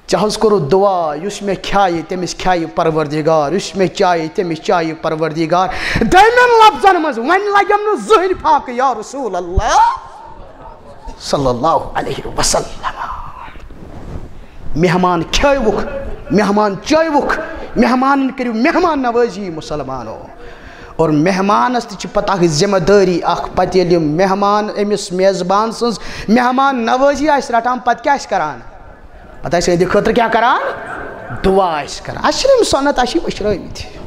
ژےٚ حظ کوٚرُتھ دُعا، یُس مےٚ کھیایہِ، تٔمِس کھیایہِ پروردگار، یُس مےٚ چایہِ، تٔمِس چایہِ پروردگار۔ دوٚیمٮ۪ن لفظن منٛز، وۄنۍ لگٮ۪م نہٕ زٕہٕنۍ فاقہٕ، یا رسول اللہ صلی اللہ علیہ وسلم۔ مہمان کھیٲوُکھ، مہمان چٲوُکھ، مہمانن کٔرِو مہمان نوٲزی، مسلمانو۔ اور مہمانس تہِ چھِ پتہ اکھ ذمہ دٲری اکھ، پتہٕ ییٚلہِ یِم مہمان أمِس میزبان سٕنٛز مہمان نوٲزی آسہِ رٹان، پتہٕ کیٛاہ آسہِ کران؟ پتہٕ آسہِ أہنٛدِ خٲطرٕ کیٛاہ کران؟ دُعا آسہِ کران۔ اَسہِ چھِنہٕ یِم سُنت، اَسہِ چھِ مٔشرٲومٕتۍ۔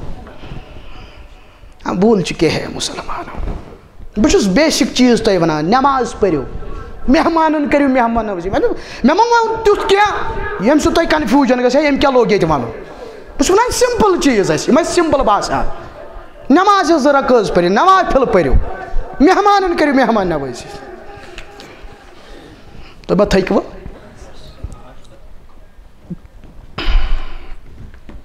ہاں، بھول چکے ہیں مسلمان۔ بہٕ چھُس بیسک چیٖز تۄہہِ وَنان، نٮ۪ماز پٔرِو، مہمانَن کٔرِو مہمان نوٲزی۔ مےٚ دوٚپ، مےٚ ما ووٚن تیُتھ کینٛہہ، ییٚمہِ سۭتۍ تۄہہِ کنفیوٗجن گژھِ ہے، ییٚمۍ کیٛاہ لوگ ییٚتہِ وَنُن۔ بہٕ چھُس وَنان سِمپٕل چیٖز اَسہِ، یِم اَسہِ سِمپٕل باسان۔ نٮ۪مازِ زٕ رکٲژ پٔرِو، نوافل پٔرِو، مہمانَن کٔرِو مہمان نوٲزی۔ تہٕ بہٕ تھٔکوٕ۔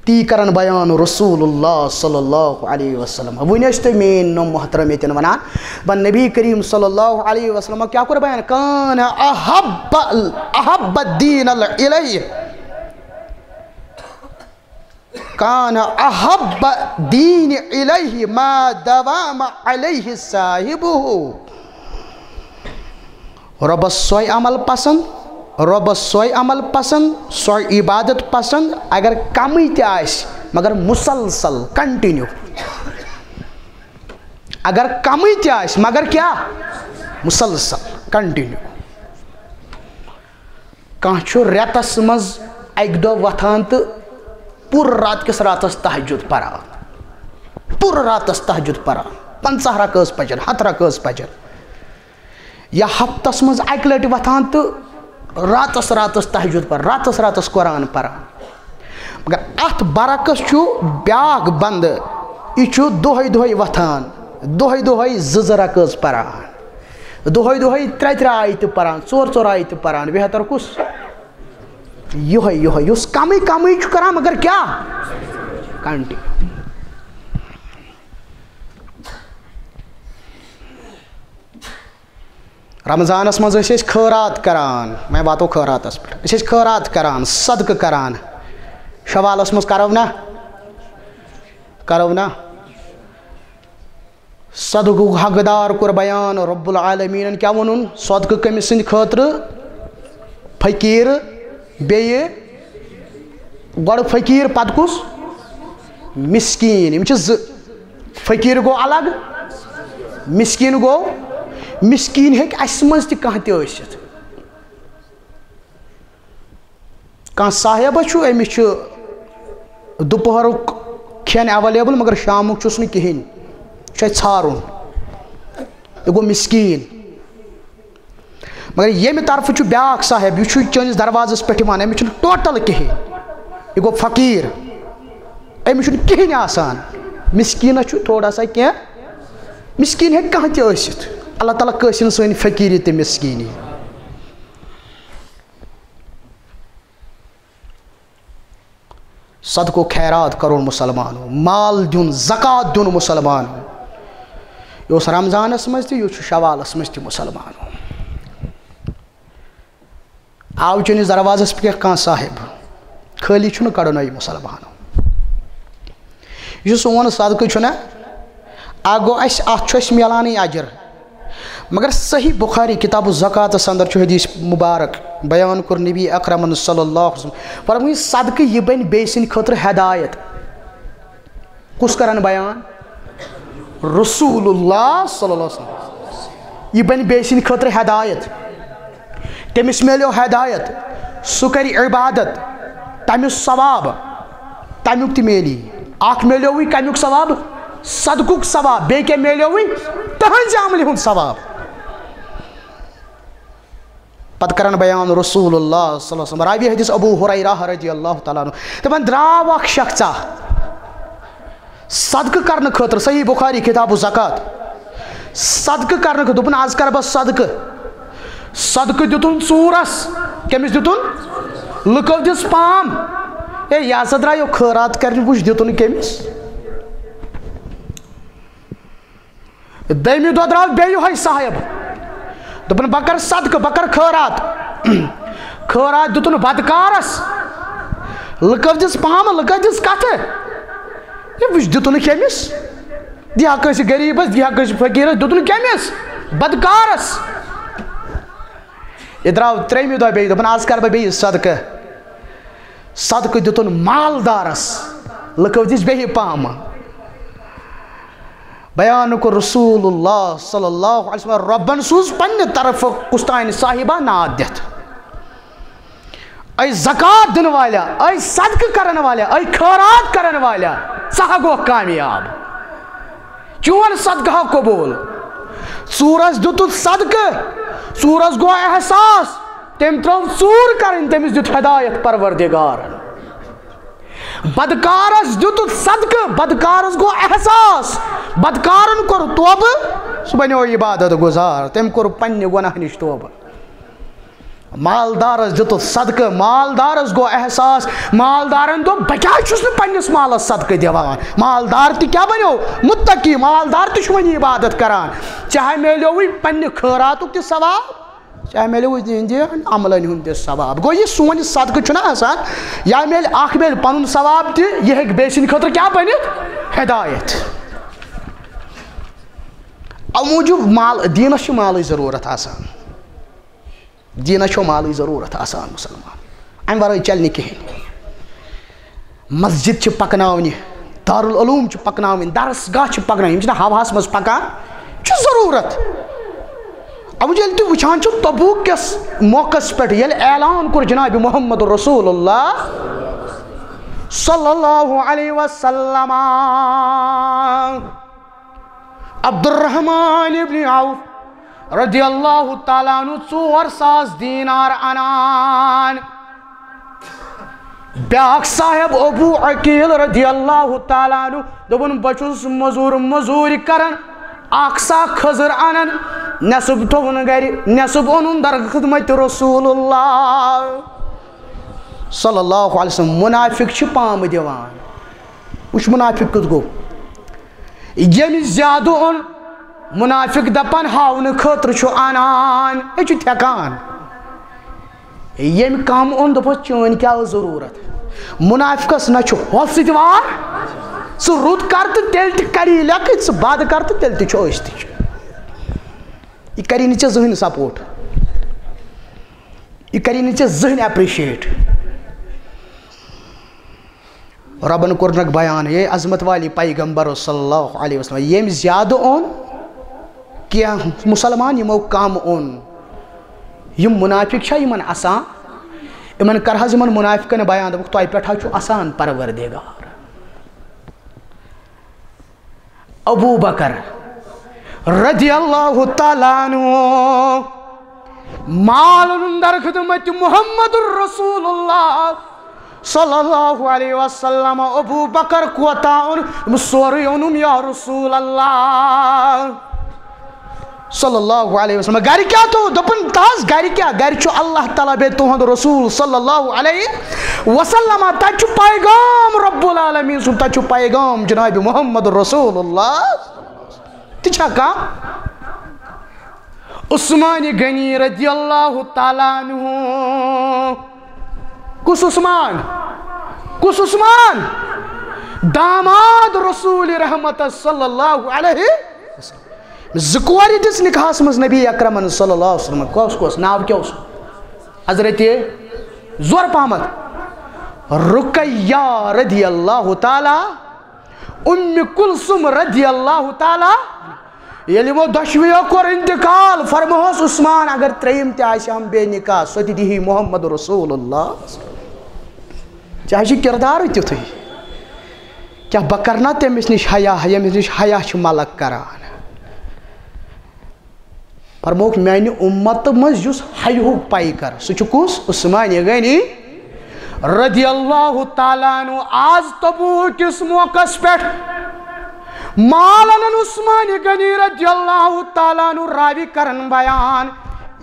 تی کرن بیان رسول اللہ صلی اللہ علیہ وسلم۔ وۄنۍ ٲسۍ تُہۍ میٲنۍ نۄم محترم ییٚتٮ۪ن ونان، بہٕ نبی کریم صلی اللہ علیہ وسلم کیٛاہ کوٚر بیان؟ کان احب، احب الدین الیہ، کان احب الدین الیہ ما دوام علیہ صاحبہ۔ رۄبس سۄے عمل پسند، رۄبس سۄے عمل پسند، سۄے عبادت پسند، اگر کمٕے تہِ آسہِ، مگر مسلسل، کنٹینیو۔ اگر کمٕے تہِ آسہِ، مگر کیٛاہ؟ مسلسل، کنٹینیو۔ کانٛہہ چھُ رٮ۪تس منٛز اکہِ دۄہ وۄتھان تہٕ پوٗرٕ رات کِس راتس تہجد پران، پوٗرٕ راتس تہجد پران، پنٛژاہ رکٲژ پجن، ہتھ رکٲژ پجن۔ یا ہفتس منٛز اکہِ لٹہِ وۄتھان تہٕ راتس راتس تہجد پران، راتس راتس قرآن پران۔ مگر اتھ برعکس چھُ بیاکھ بندٕ، یہِ چھُ دۄہے دۄہے وۄتھان، دۄہے دۄہے زٕ زٕ رکٲژ پران، دۄہے دۄہے ترٛےٚ ترٛےٚ آیتہٕ پران، ژور ژور آیتہٕ پران۔ بہتر کُس؟ یۄہے یۄہے، یُس کمٕے کمٕے چھُ کران، مگر کیٛاہ؟ کنٹینیو۔ رمضانس منٛز ٲسۍ أسۍ خٲرات کران، وۄنۍ واتو خٲراتس پٮ۪ٹھ۔ أسۍ ٲسۍ خٲرات کران، صدقہٕ کران۔ شوالس منٛز کرو نا؟ کرو نا؟ صدقُک حقدار کوٚر بیان رب العالمیٖنن۔ کیٛاہ ووٚنُن؟ صدقہٕ کٔمِس سٕنٛدِ خٲطرٕ؟ فقیٖر، بیٚیہِ گۄڈٕ فقیٖر، پتہٕ کُس؟ مسکین، یِم چھِ زٕ۔ فقیٖر گوٚو الگ، مسکین گوٚو، مسکین ہیٚکہِ اَسہِ منٛز تہِ کانٛہہ تہِ ٲسِتھ۔ کانٛہہ صاحب چھُ، أمِس چھُ دُپہرُک کھٮ۪ن available، مگر شامُک چھُس نہٕ کِہیٖنۍ، یہِ چھُ اَسہِ ژھارُن، یہِ گوٚو مسکین۔ مگر ییٚمہِ طرفہٕ چھُ بیٛاکھ صاحب، یہِ چھُ چٲنِس دروازَس پٮ۪ٹھ یِوان، أمِس چھُنہٕ total کِہیٖنۍ، یہِ گوٚو فقیٖر، أمِس چھُنہٕ کِہیٖنۍ آسان۔ مسکینَس چھُ تھوڑا سا کینٛہہ، مسکین ہیٚکہِ کانٛہہ تہِ ٲسِتھ۔ اللہ تعالیٰ کٲنٛسہِ نہٕ سٲنۍ فقیٖری تہٕ مسکیٖنی۔ صدقہٕ و خیرات کرُن مُسلمانو، مال دیُن، زکوٰۃ دیُن مُسلمانو۔ یہِ اوس رمضانس منٛز تہِ، یہِ چھُ شوالس منٛز تہِ مُسلمانو۔ آو چٲنِس دروازس پٮ۪ٹھ کانٛہہ صاحب، خٲلی چھُنہٕ کڑُن، اے مُسلمانو۔ یُس سون صدقہٕ چھُنہ، اکھ گوٚو اَسہِ، اَتھ چھُ اَسہِ میلانٕے اجر۔ مگر صحیح بخاری کتاب الزکاتس اندر چھُ حدیث مبارک بیان کوٚر نبی اکرمن صلی اللہ علیہ وسلم فرمووُن، صدقہٕ یہِ بنہِ بیٚیہِ سٕنٛدِ خٲطرٕ ہدایت۔ کُس کران بیان؟ رسول اللہ صلی اللہ علیہ وسلم۔ یہِ بنہِ بیٚیہِ سٕنٛدِ خٲطرٕ ہدایت، تٔمِس میلیو ہدایت، سُہ کرِ عبادت، تمیُک ثواب، تمیُک تہِ میلی۔ اکھ میلیوٕے کمیُک ثواب؟ صدقُک ثواب۔ بیٚیہِ کیٛاہ میلیوٕے؟ تہنٛزِ عملہِ ہُنٛد ثواب۔ پتہٕ کران بیان رسول اللہ صلی اللہ علیہ وسلم، راوی حدیث ابو ہریرہ رضی اللہ تعالیٰ عنہ، دپان، درٛاو اکھ شخصا صدقہٕ کرنہٕ خٲطرٕ، صحیح بخاری کتاب الزکات، صدقہٕ کرنہٕ خٲطرٕ، دوٚپُن، از کرٕ بہٕ صدقہٕ۔ صدقہٕ دیُتُن ژوٗرس۔ کٔمِس دیُتُن؟ لُکو دِژ پام۔ ہے، یہِ ہسا درٛایو خٲرات کرنہِ، وٕچھ دیُتُن کٔمِس۔ دوٚیمہِ دۄہ درٛاو بیٚیہِ یِہوٚے صاحب۔ دوٚپُن، بہٕ کرٕ صدقہٕ، بہٕ کرٕ خٲرات۔ خٲرات دیُتُن بدکارس۔ لُکو دِژ پامہٕ، لُکو دِژ کتھٕ۔ ہے، وٕچھ، دیُتُن کٔمِس؟ دِہا کٲنٛسہِ غریٖبس، دِہا کٲنٛسہِ فقیٖرس، دیُتُن کٔمِس؟ بدکارس۔ یہِ درٛاو ترٛیٚیمہِ دۄہ بیٚیہِ، دوٚپُن، از کرٕ بہٕ بیٚیہِ صدقہٕ۔ صدقہٕ دیُتُن مالدارس، لُکو دِژ بیٚیہِ پامہٕ۔ بیان کوٚر رسول اللہ صلی اللہ علیہ وسلم، رۄبن سوٗز پننہِ طرفہٕ کُستانۍ صاحبہ ناد دِتھ۔ اے زکوٰۃ دِنہٕ والیا، اے صدقہٕ کرن والیا، اے خٲرات کرن والیا، ژٕ ہا گوکھ کامیاب۔ چون صدقہٕ ہا قبول۔ ژوٗرس دیُتُتھ صدقہٕ، ژوٗرس گوٚو احساس، تٔمۍ ترٲو ژوٗر کرٕنۍ، تٔمِس دیُت ہدایت پروردگارن۔ بدکارس دیُتُتھ صدقہٕ، بدکارس گوٚو احساس، بدکارن کوٚر توبہٕ، سُہ بنیو عبادت گزار، تٔمۍ کوٚر پننہِ گۄناہ نِش توبہٕ۔ مالدارس دیُتُتھ صدقہٕ، مالدارس گوٚو احساس، مالدارن دوٚپ، بہٕ کیٛازِ چھُس نہٕ پننِس مالس صدقہٕ دِوان؟ مالدار تہِ کیٛاہ بنیو؟ متقی۔ مالدار تہِ چھُ وۄنۍ عبادت کران۔ چاہے میلیوٕے پننہِ خٲراتُک تہِ ثواب، چاہے میلیوٕے تِہنٛدِ عملن ہُنٛد تہِ ثواب۔ گوٚو، یہِ سون یہِ صدقہٕ چھُنہ آسان، یا میلہِ اکھ، میلہِ پنُن ثواب تہِ، یہِ ہیٚکہِ بیٚیہِ سٕنٛدِ خٲطرٕ کیٛاہ بٔنِتھ؟ ہدایت۔ اَمہِ موٗجوٗب مال، دیٖنس چھِ مالٕچ ضروٗرت آسان۔ دیٖنس چھو مالٕچ ضروٗرت آسان مُسلمان، امہِ ورٲے چلہِ نہٕ کِہیٖنۍ۔ مسجد چھِ پکناونہِ، دارالعلوم چھِ پکناوٕنۍ، درس گاہ چھِ پکناوٕنۍ، یِم چھِنہٕ ہوہس منٛز پکان، چھُ ضروٗرت۔ ابو جہل تہِ وٕچھان چھُ تبوک کِس موقعس پٮ۪ٹھ، ییٚلہِ اعلان کوٚر جناب محمد رسول اللہ صلی اللہ علیہ وسلم، عبدالرحمن ابن عوف رضی اللہ تعالیٰ عنہ ژور ساس دینار انان۔ بیاکھ صاحب ابو عقیل رضی اللہ تعالیٰ عنہ دوٚپُن، بہٕ چھُس مزوٗر مزوٗرۍ کران، اکھ سا کھٔزٕر انان، نٮ۪صٕب تھوٚوُن گرِ، نٮ۪صٕب اوٚنُن در خدمت رسول اللہ صلی اللہ علیہ وسلم۔ منافق چھِ پامہٕ دِوان۔ وٕچھ، منافق کیُتھ گوٚو؟ ییٚمہِ زیادٕ اوٚن، منافق دپان ہاونہٕ خٲطرٕ چھُ انان، یہِ چھُ تھٮ۪کان۔ ییٚمہِ کم اوٚن، دوٚپُس، چٲنۍ کیٛاہ ٲس ضروٗرت؟ منافقس نہ چھُ ہۄس سۭتۍ وار، ژٕ رُت کر تہٕ تیٚلہِ تہِ کری لیکٕتۍ، ژٕ بد کر تہٕ تیٚلہِ تہِ چھُ أسۍ تہِ چھُ۔ یہِ کری نہٕ ژےٚ زٕہٕنۍ support، یہِ کری نہٕ ژےٚ زٕہٕنۍ appreciate۔ رۄبن کوٚرنکھ بیان، ہے عظمت والی پیغمبر صلی اللہ علیہ وسلم، ییٚمۍ زیادٕ اوٚن، کینٛہہ مُسلمان یِمو کم اوٚن۔ یِم منافق چھا یِمن اسان؟ یِمن کر حظ یِمن منافقن بیان، دوٚپُکھ، تۄہہِ پٮ۪ٹھ حظ چھُ اسان پروردگار۔ ابو بکر رضی اللہ تعالیٰ عنہ، مال اوٚنُن در خدمت محمد رسول اللہ صلی اللہ علیہ وسلم۔ ابو بکر کوتاہ اوٚن؟ دوٚپُن، سورُے اوٚنُم یا رسول اللہ صلی اللہ علیہ وسلم۔ گرِ کیٛاہ تھوٚو؟ دوٚپُن، تہ حظ گرِ کیٛاہ؟ گرِ چھُ اللہ تعالیٰ بیٚیہِ تُہُنٛد رسول صلی اللہ علیہ وسلم۔ تتہِ چھُ پیغام رب العالمین سُنٛد، تتہِ چھُ پیغام جناب محمد رسول اللہ۔ تہِ چھا کانٛہہ؟ عثمان غنی رضی اللہ تعالیٰ عنہ۔ کُس عثمان؟ کُس عثمان؟ داماد رسول رحمت صلی اللہ علیہ وسلم۔ زٕ کورِ دِژ نکاحس منٛز نبی اکرمن صلی اللہ علیہ وسلم۔ کۄس کۄس؟ ناو کیٛاہ اوس؟ حضرت، زور پہمتھ، رقیہ رضی اللہ تعالیٰ، ام کلثوم رضی اللہ تعالیٰ۔ ییٚلہِ یِمو دۄشوٕیو کوٚر انتقال، فرموہس عثمان، اگر ترٛیٚیِم تہِ آسہِ ہم بے نکاح، سۄ تہِ دِہی محمد رسول اللہ۔ ژےٚ حظ چھُے کردارٕے تیُتھُے۔ کیٛاہ بہٕ کرٕ نا تٔمِس نِش حیا، ییٚمِس نِش حیا چھُ ملک کران؟ فرمووُکھ، میانہِ اُمتہٕ منٛز یُس حیہُک پیکر، سُہ چھُ کُس؟ عثمان غنی رضی اللہ تعالیٰ عنہ۔ آز تبوک کِس موقعس پٮ۪ٹھ مال انن عثمان غنی رضی اللہ تعالیٰ عنہ، راوی کرن بیان،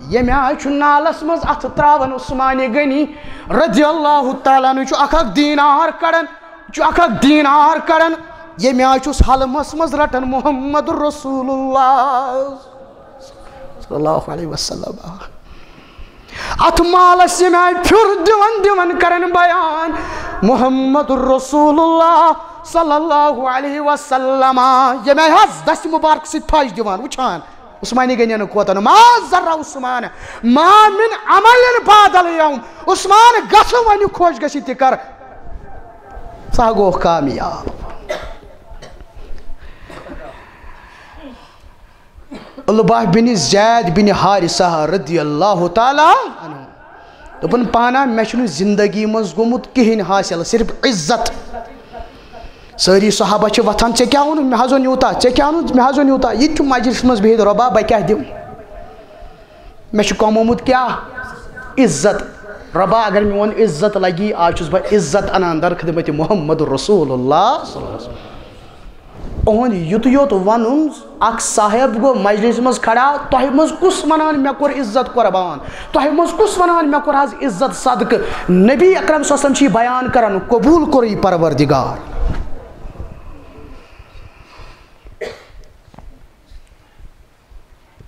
ییٚمہِ آیہِ چھُ نالس منٛز اتھٕ تراوان عثمان غنی رضی اللہ تعالیٰ عنہ، چھُ اکھ اکھ دینار کڑان، چھُ اکھ اکھ دینار کڑان، ییٚمہِ آیہِ چھُس حلمس منٛز رٹان محمد رسول اللہ صلی اللہ علیہ وسلم۔ اتھ مالس ییٚمہِ آیہِ پھیُر دِوان دِوان کران بیان محمد رسول اللہ صلی اللہ علیہ وسلم، ییٚمہِ آیہِ حظ دستہِ مبارک سۭتۍ پھش دِوان، وٕچھان عثمانِ غنیَن کوتن، ما ذرا عثمان ما من عمل بعد الیوم، عثمان گژھ وۄنۍ خۄش گژھِ تہِ کر، ژٕ ہا گوکھ کامیاب۔ عُلبہ بن زید بن حارثہ رضی اللہ تعالیٰ عنہ۔ دوٚپُن، پانہ مےٚ چھُنہٕ زندگی منٛز گوٚمُت کِہیٖنۍ حٲصِل، صرف عزت۔ سٲری صحابہ چھِ وۄتھان، "ژےٚ کیٛاہ اوٚنُتھ؟ مےٚ حظ اوٚن یوٗتاہ، ژےٚ کیٛاہ اوٚنُتھ؟ مےٚ حظ اوٚن یوٗتاہ۔" یہِ تہِ چھُ مجلسہِ منٛز بِہِتھ، "رۄبا، بہٕ کیٛاہ دِمہٕ؟ مےٚ چھُ کمومُت کیٛاہ؟ عزت۔ رۄبا، اگر میون عزت لگی، آز چھُس بہٕ عزت انان در خدمت محمد رسول اللہ صلی اللہ علیہ وسلم۔" اُہُنٛد یُتُے یوت وَنُن، اکھ صاحب گوٚو مجلس منٛز کھڑا، "تۄہہِ منٛز کُس وَنان مےٚ کوٚر عزت قربان؟ تۄہہِ منٛز کُس وَنان مےٚ کوٚر حظ عزت صدقہٕ؟" نبی اکرم صلی اللہ علیہ وسلم چھِ یہِ بیان کران، قبول کوٚرُے پروردگار۔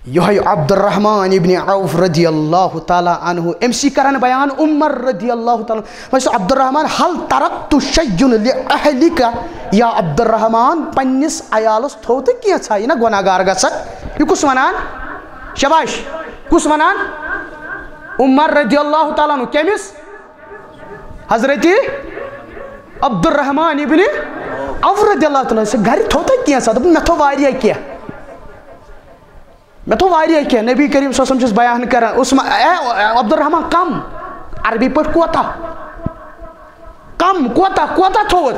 یِہوٚے عبدالرحمن ابن عوف رضی اللہ تعالیٰ عنہ، أمۍ سی کران بیان عمر رضی اللہ تعالیٰ عنہ۔ وۄنۍ چھُ عبدالرحمن، "هل ترکت شیئا لأہلک؟" یا عبدالرحمن، پننِس عیالس تھوٚو تہٕ کینٛژھا، یہِ نہ گۄناہ گار گژھکھ۔ یہِ کُس ونان؟ شاباش، کُس ونان؟ عمر رضی اللہ تعالیٰ عنہ۔ کٔمِس؟ حضرت عبدالرحمن ابن عوف رضی اللہ تعالیٰ عنہ۔ گرِ تھوٚو تۄہہِ کینٛژھا؟ دوٚپُن، مےٚ تھوٚو واریاہ کینٛہہ۔ مےٚ تھوٚو واریاہ کینٛہہ، نبی کریم صلی اللہ علیہ وسلم چھُس بیان کران، عثمان، اے، اے، عبدالرحمان، کم؟ عربی پٲٹھۍ کوتاہ؟ کم، کوتاہ، کوتاہ تھوٚوُتھ؟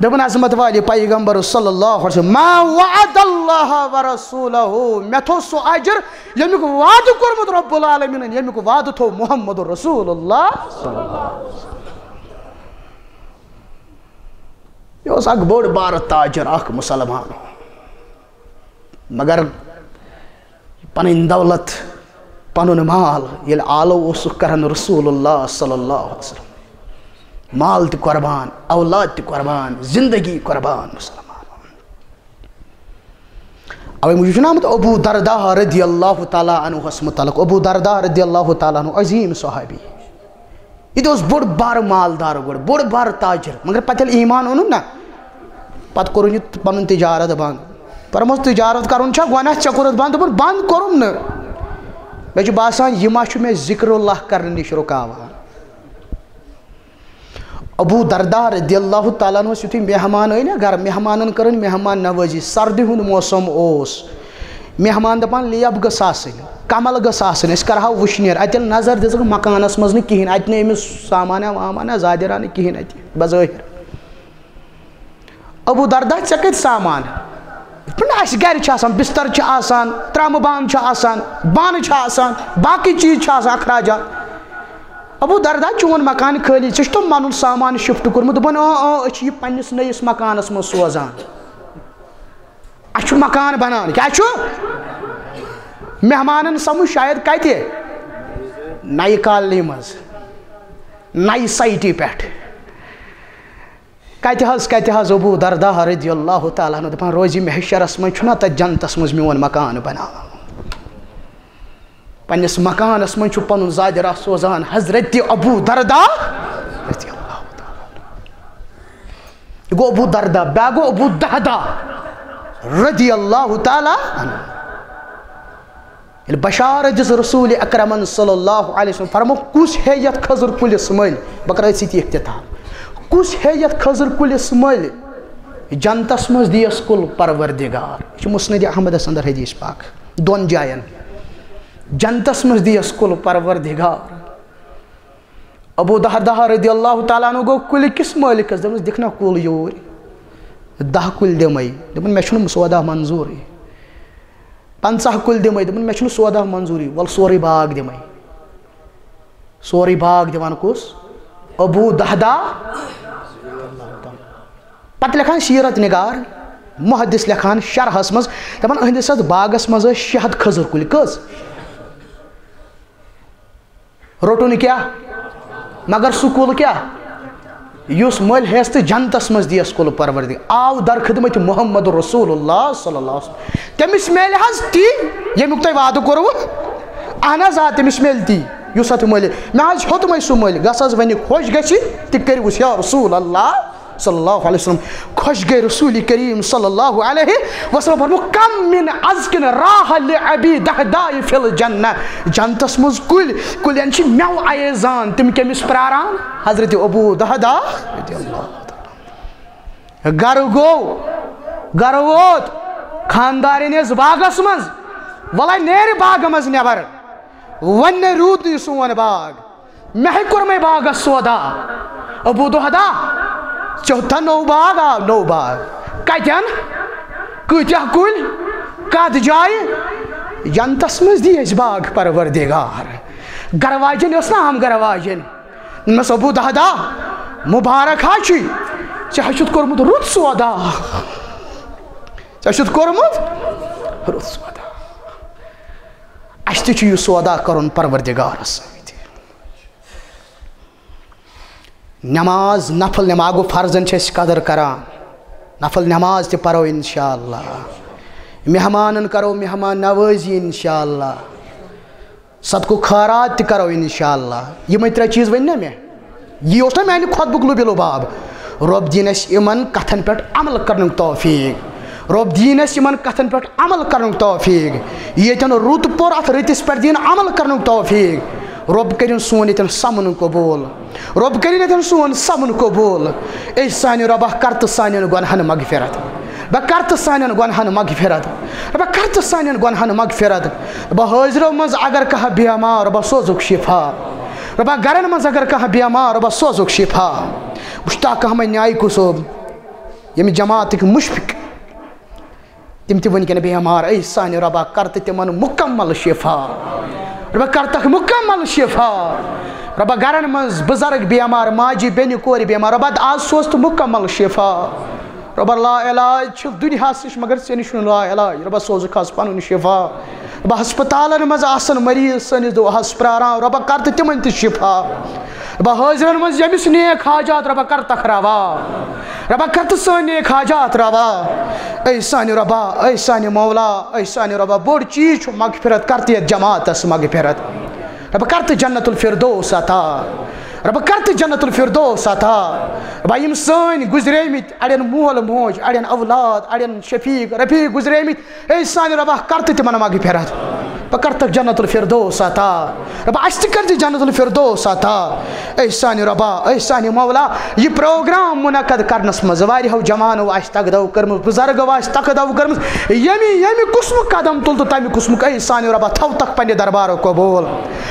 دوٚپُن، عظمت والے پیغمبر صلی اللہ علیہ وسلم، "ما وعد اللہ ورسولہ"، مےٚ تھوٚو سُہ اجر، ییٚمیُک وعدٕ کوٚرمُت رب العالمینن، ییٚمیُک وعدٕ تھوٚو محمد رسول اللہ۔ یہِ اوس اکھ بوٚڑ بارٕ تاجر، اکھ مُسلمان۔ مگر پنٕنۍ دولت، پنُن مال ییٚلہِ آلو اوسُکھ کران رسول اللہ صلی اللہ علیہ وسلم، مال تہِ قربان، اولاد تہِ قربان، زندگی قربان مُسلمان۔ اوے موٗجوٗب چھُنہٕ آمُت ابو درداء رضی اللہ تعالیٰ عنہس متعلق۔ ابو درداء رضی اللہ تعالیٰ عنہ، عظیٖم صحابی۔ یہِ تہِ اوس بوٚڑ بارٕ مالدار، گۄڈٕ بوٚڑ بارٕ تاجر، مگر پتہٕ ییٚلہِ ایمان اوٚنُن نا، پتہٕ کوٚرُن یہِ پنُن تجارت بنٛد۔ فرموس، تجارت کرُن چھا گۄناہ؟ ژےٚ کوٚرُتھ بنٛد؟ دوٚپُن، بنٛد کوٚرُم نہٕ۔ مےٚ چھُ باسان، یہِ ما چھُ مےٚ ذکر اللہ کرنہٕ نِش رُکاوان۔ ابو دردہ رضی اللہ تعالیٰ عنہ اوس، یُتھُے مہمان آے نا گرٕ، مہمانن کٔرٕن مہمان نوٲزی، سردی ہُنٛد موسم اوس۔ مہمان دپان، لیب گٔژھ آسٕنۍ، کمل گٔژھ آسٕنۍ، أسۍ کرہاو وٕشنیر۔ اتہِ ییٚلہِ نظر دِژٕکھ مکانس منٛز نہٕ کِہینۍ، اتہِ نہٕ أمِس سامانہ وامانہ زیادٕ رانہٕ کِہینۍ اتہِ بظٲہر۔ ابو دردہ، ژےٚ کتہِ سامان؟ دوٚپُن، اسہِ گرِ چھِ آسان، بستر چھِ آسان، ترامہٕ بانہٕ چھِ آسان، بانہٕ چھِ آسان، باقٕے چیٖز چھِ آسان، اخراجات۔ ابو دردہ، چون مکان خٲلی، ژےٚ چھُ تِم پنُن سامان شفٹ کوٚرمُت؟ دوٚپُن، اۭں اۭں، أسۍ چھِ یہِ پننِس نٔیِس مکانس منٛز سوزان۔ اَسہِ چھُ مکان بنان۔ کیٛاہ چھُ؟ مہمانن سمجھ شاید کتہِ؟ نَیہِ کالنی منٛز، نَیہِ سایٹہِ پٮ۪ٹھ۔ کتہِ حظ، کتہِ حظ؟ ابو دردہ رضی اللہ تعالیٰ عنہ دپان، روزِ محشرس منٛز چھُنہ تتہِ جنتس منٛز میون مکان بناوان۔ پننِس مکانس منٛز چھُ پنُن زادِ راہ سوزان حضرت ابو دردہ رضی اللہ تعالیٰ عنہ۔ یہِ گوٚو ابو دردہ، بیٛاکھ گوٚو ابو دہدہ رضی اللہ تعالیٰ عنہ۔ ییٚلہِ بشارت دِژ رسول اکرمن صلی اللہ علیہ وسلم، فرمو، کُس ہے یتھ کھٔزٕر کُلِس مٔلۍ؟ بہٕ کرٕ أتھۍ سۭتۍ اختتام۔ کُس ہے یتھ کھٔزٕر کُلِس مٔلۍ؟ جنتس منٛز دیس کُل پروردگار۔ یہِ چھُ مسند احمدس اندر حدیث پاک، دۄن جاین۔ جنتس منٛز دیس کُل پروردگار۔ ابو دہدہ رضی اللہ تعالیٰ عنہ گوٚو کُلہِ کِس مٲلکس، دوٚپنس، دِکھ نا کُل یوٗرۍ، دَہ کُلۍ دِمے۔ دوٚپُن، مےٚ چھُنہٕ سودا منظوٗرٕے۔ پنٛژاہ کُلۍ دِمے۔ دوٚپُن، مےٚ چھُنہٕ سودا منظوٗرٕے، وَلہٕ سورُے باغ دِمے۔ سورُے باغ دِوان کُس؟ ابو دہدہ۔ پتہٕ لیکھان سیرت نگار، محدث لیکھان شرحس منٛز، دپان، أہنٛدِس اتھ باغس منٛز ٲسۍ شےٚ ہتھ کھٔزٕر کُلۍ۔ کٔژ؟ روٚٹُن کیٛاہ؟ مگر سُہ کُل کیٛاہ؟ یُس مٔلۍ ہیٚس تہٕ جنتس منٛز دیس کُل پروردگار۔ آو در خدمت محمد رسول اللہ صلی اللہ علیہ وسلم۔ تٔمِس میلہِ حظ تی، ییٚمیُک تۄہہِ وعدٕ کوٚروٕ؟ اہن حظ، آ، تٔمِس میلہِ تی، یُس اتھ مٔلۍ۔ مےٚ حظ ہیوٚتمَے سُہ مٔلۍ۔ گژھ حظ وۄنۍ خۄش گژھِ تہِ کٔرِوُس، یا رسول اللہ صلی اللہ علیہ وسلم۔ خۄش گٔے رسول کریم صلی اللہ علیہ وسلم۔ فرمو، کم من ازکن راح لابی دہداء فی الجنہ۔ جنتس منٛز کُلۍ، کُلٮ۪ن چھِ مٮ۪وٕ ایزان، تِم کٔمِس پراران؟ حضرت ابو دہدہ رضی اللہ تعالیٰ۔ گرٕ گوٚو، گرٕ ووت، خاندارِنۍ ٲس باغس منٛز، وَلَے نیرِ باغہٕ منٛز نٮ۪بر، وۄنۍ نے روٗدٕے سون باغ۔ مےٚ ہے کوٚرمَے باغس سودا۔ ابو دہدہ، ژےٚ ہیوٚتھا نوٚو باغ؟ آو نوٚو باغ۔ کتٮ۪ن؟ کۭتیاہ کُلۍ؟ کتھ جایہِ؟ جنتس منٛز دی اَسہِ باغ پروردگار۔ گرٕ واجٮ۪ن ٲس نا عام گرٕ واجٮ۪ن۔ دوٚپمَس، ابو دہدہ، مبارک ہا چھُے، ژےٚ ہا چھُتھ کوٚرمُت رُت سودا۔ ژےٚ چھُتھ کوٚرمُت رُت سودا۔ اَسہِ تہِ چھُ یہِ سودا کَرُن پروردگارَس سۭتۍ۔ نماز، نفل نماز گوٚو فرضن چھِ أسۍ قدر کران۔ نفل نماز تہِ پرو انشاءاللہ۔ مہمانن کرو مہمان نوٲزی انشاءاللہ۔ صدقہٕ خٲرات تہِ کرو انشاءاللہ۔ یِمے ترٛےٚ چیٖز ؤنۍ نا مےٚ؟ یی اوس نا میانہِ خطبُک لُبِ لُباب۔ رۄب دِیِن اَسہِ یِمن کتھن پٮ۪ٹھ عمل کرنُک توفیٖق۔ رۄب دِیِن اَسہِ یِمن کتھن پٮ۪ٹھ عمل کرنُک توفیٖق۔ ییٚتٮ۪ن رُت پوٚر، اتھ رٕتِس پٮ۪ٹھ دِیِن عمل کرنُک توفیٖق۔ رۄب کٔرِن سون ییٚتٮ۪ن سمُن قبوٗل۔ رۄب کٔرِن ییٚتٮ۪ن سون سمُن قبوٗل۔ اے سانہِ رۄبا، کر تہٕ سانٮ۪ن گۄنہن مغفرت۔ رۄبا، کر تہٕ سانٮ۪ن گۄنہن مغفرت۔ رۄبا، کر تہٕ سانٮ۪ن گۄنہن مغفرت۔ رۄبا، حٲضرو منٛز اگر کانٛہہ بیمار، رۄبا، سوزُکھ شفا۔ رۄبا، گرن منٛز اگر کانٛہہ بیمار، رۄبا، سوزُکھ شفا۔ مشتاق احمد نیایکو صٲب، ییٚمہِ جماعتٕکۍ مُشفِق، تِم تہِ وٕنکٮ۪ن بیمار، اے سانہِ رۄبا، کر تہٕ تِمن مُکمل شفا۔ رۄبا، کر تکھ مُکمل شفا۔ رۄبا، گرن منٛز بُزرگ بیمار، ماجہِ بیٚنہِ کورِ بیمار، رۄبا، آز سوز تہٕ مُکمل شفا۔ رۄبا، لا علاج چھُ دُنیاہس نِش مگر ژےٚ نِش چھُنہٕ لا علاج، رۄبا، سوزُکھ آز پنُن شفا۔ رۄبا، ہسپتالن منٛز آسن مریض سٲنِس دُعاہس پراران، رۄبا، کر تہٕ تِمن تہِ شفا۔ رۄبا، حٲضرن منٛز ییٚمِس نیک حاجات، رۄبا، کر تکھ روا۔ رۄبا، کر تہٕ سٲنۍ نیک حاجات روا۔ اے سانہِ رۄبا، اے سانہِ مولا، اے سانہِ رۄبا، بوٚڑ چیٖز چھُ مغفرت، کر تہٕ یتھ جماعتس مغفرت۔ رۄبا، کر تہٕ جنت الفردوس عطا۔ رۄبا، کر تہٕ جنت الفردوس عطا۔ رۄبا، یِم سٲنۍ گُزریمٕتۍ، اڑٮ۪ن مول موج، اڑٮ۪ن اولاد، اڑٮ۪ن شفیق، رفیق گُزریمٕتۍ، اے سانہِ رۄبا، کر تہٕ تِمن مغفرت۔ بہٕ کَرتَکھ جنت الفردوس عطا۔ رۄبا، اَسہِ تہِ کٔرزِ جنت الفردوس عطا۔ اے سانہِ رۄبا، اے سانہِ مولا، یہِ پروگرام منعقد کرنس منٛز واریاہو جوانو آسہِ تگدو کٔرمٕژ، بُزرگو آسہِ تگدو کٔرمٕژ، ییٚمہِ ییٚمہِ قٕسمُک قدم تُل تہٕ تَمہِ قٕسمُک، اے سانہِ رۄبا، تھاوتَکھ پننہِ دربارُک قبوٗل۔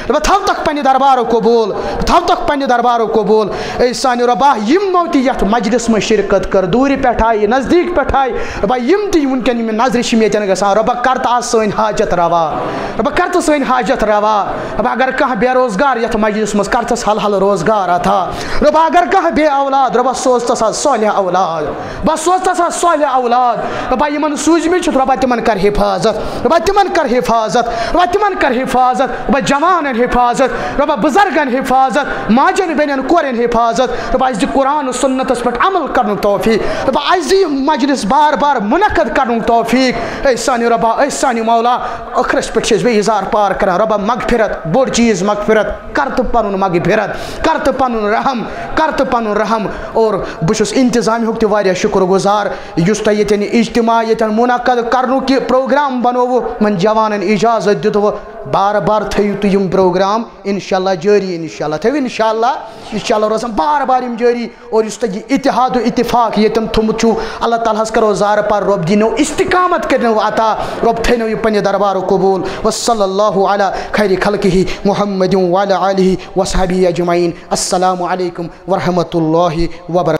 رۄبا، تھاوتَکھ پننہِ دربارُک قبوٗل۔ تھاوتَکھ پننہِ دربارُک قبوٗل۔ اے سانہِ رۄبا، یِمو تہِ یَتھ مجلس منٛز شرکت کٔر، دوٗرِ پٮ۪ٹھ آیہِ، نزدیٖک پٮ۪ٹھ آیہِ، رۄبا، یِم تہِ وٕنکٮ۪ن یِم نظرِ چھِ مےٚ ییٚتٮ۪ن گژھان، رۄبا، کر تہٕ آز سٲنۍ حاجت روا۔ رۄبا، کر تہٕ سٲنۍ حاجت روا۔ رۄبا، اگر کانٛہہ بے روزگار یَتھ مجلس منٛز، کر تہٕ حل حل روزگار عطا۔ رۄبا، اگر کانٛہہ بے اولاد، رۄبا، سوز تہٕ سا صالح اولاد۔ بس سوز تہٕ سا صالح اولاد۔ رۄبا، یِمن سوٗزمٕتۍ چھِتھ، رۄبا، تِمن کر حفاظت۔ رۄبا، تِمن کر حفاظت۔ رۄبا، تِمن کر حفاظت۔ رۄبا، جوانن حفاظت۔ رۄبا، بُزرگن حفاظت۔ ماجن بیٚنٮ۪ن کورٮ۪ن حفاظت۔ رۄبا، اَسہِ دِ قرآن و سنتس پٮ۪ٹھ عمل کرنُک توفیق۔ رۄبا، اَسہِ دِ یہِ مجلس بار بار منعقد کرنُک توفیق۔ اے سانہِ رۄبا، اے سانہِ مولا، ٲخرس پٮ۪ٹھ چھِ أسۍ بیٚیہِ اظہار پار کران۔ رۄبا، مغفرت، بوٚڑ چیٖز مغفرت۔ کر تہٕ پنُن مغفرت، کر تہٕ پنُن رحم، کر تہٕ پنُن رحم۔ اور بہٕ چھُس انتظامیہُک تہِ واریاہ شُکر گُزار، یُس تۄہہِ ییٚتٮ۪ن یہِ اجتماع ییٚتٮ۪ن منعقد کرنُک یہِ پروگرام بنووُ، یِمن جوانن اجازت دیُتوُ۔ بار بار تھٲیِو تُہۍ یِم پروگرام انشاءاللہ جٲری، انشاءاللہ تھٲیِو، انشاءاللہ، انشاءاللہ روزان بار بار یِم جٲری۔ اور یُس تۄہہِ یہِ اتحاد و اتفاق ییٚتٮ۪ن تھوٚمُت چھُو، اللہ تعالیٰ ہس کرو زارٕ پار، رۄب دِنو استقامت کٔرنو عطا، رۄب تھٲینو یہِ پننہِ دربارُک قبوٗل۔ وصلی اللہ علی خیر خلقہ محمد وعلی آلہ وصحبہ اجمعین۔ السلام علیکم ورحمۃ اللہ وبرکاتہ۔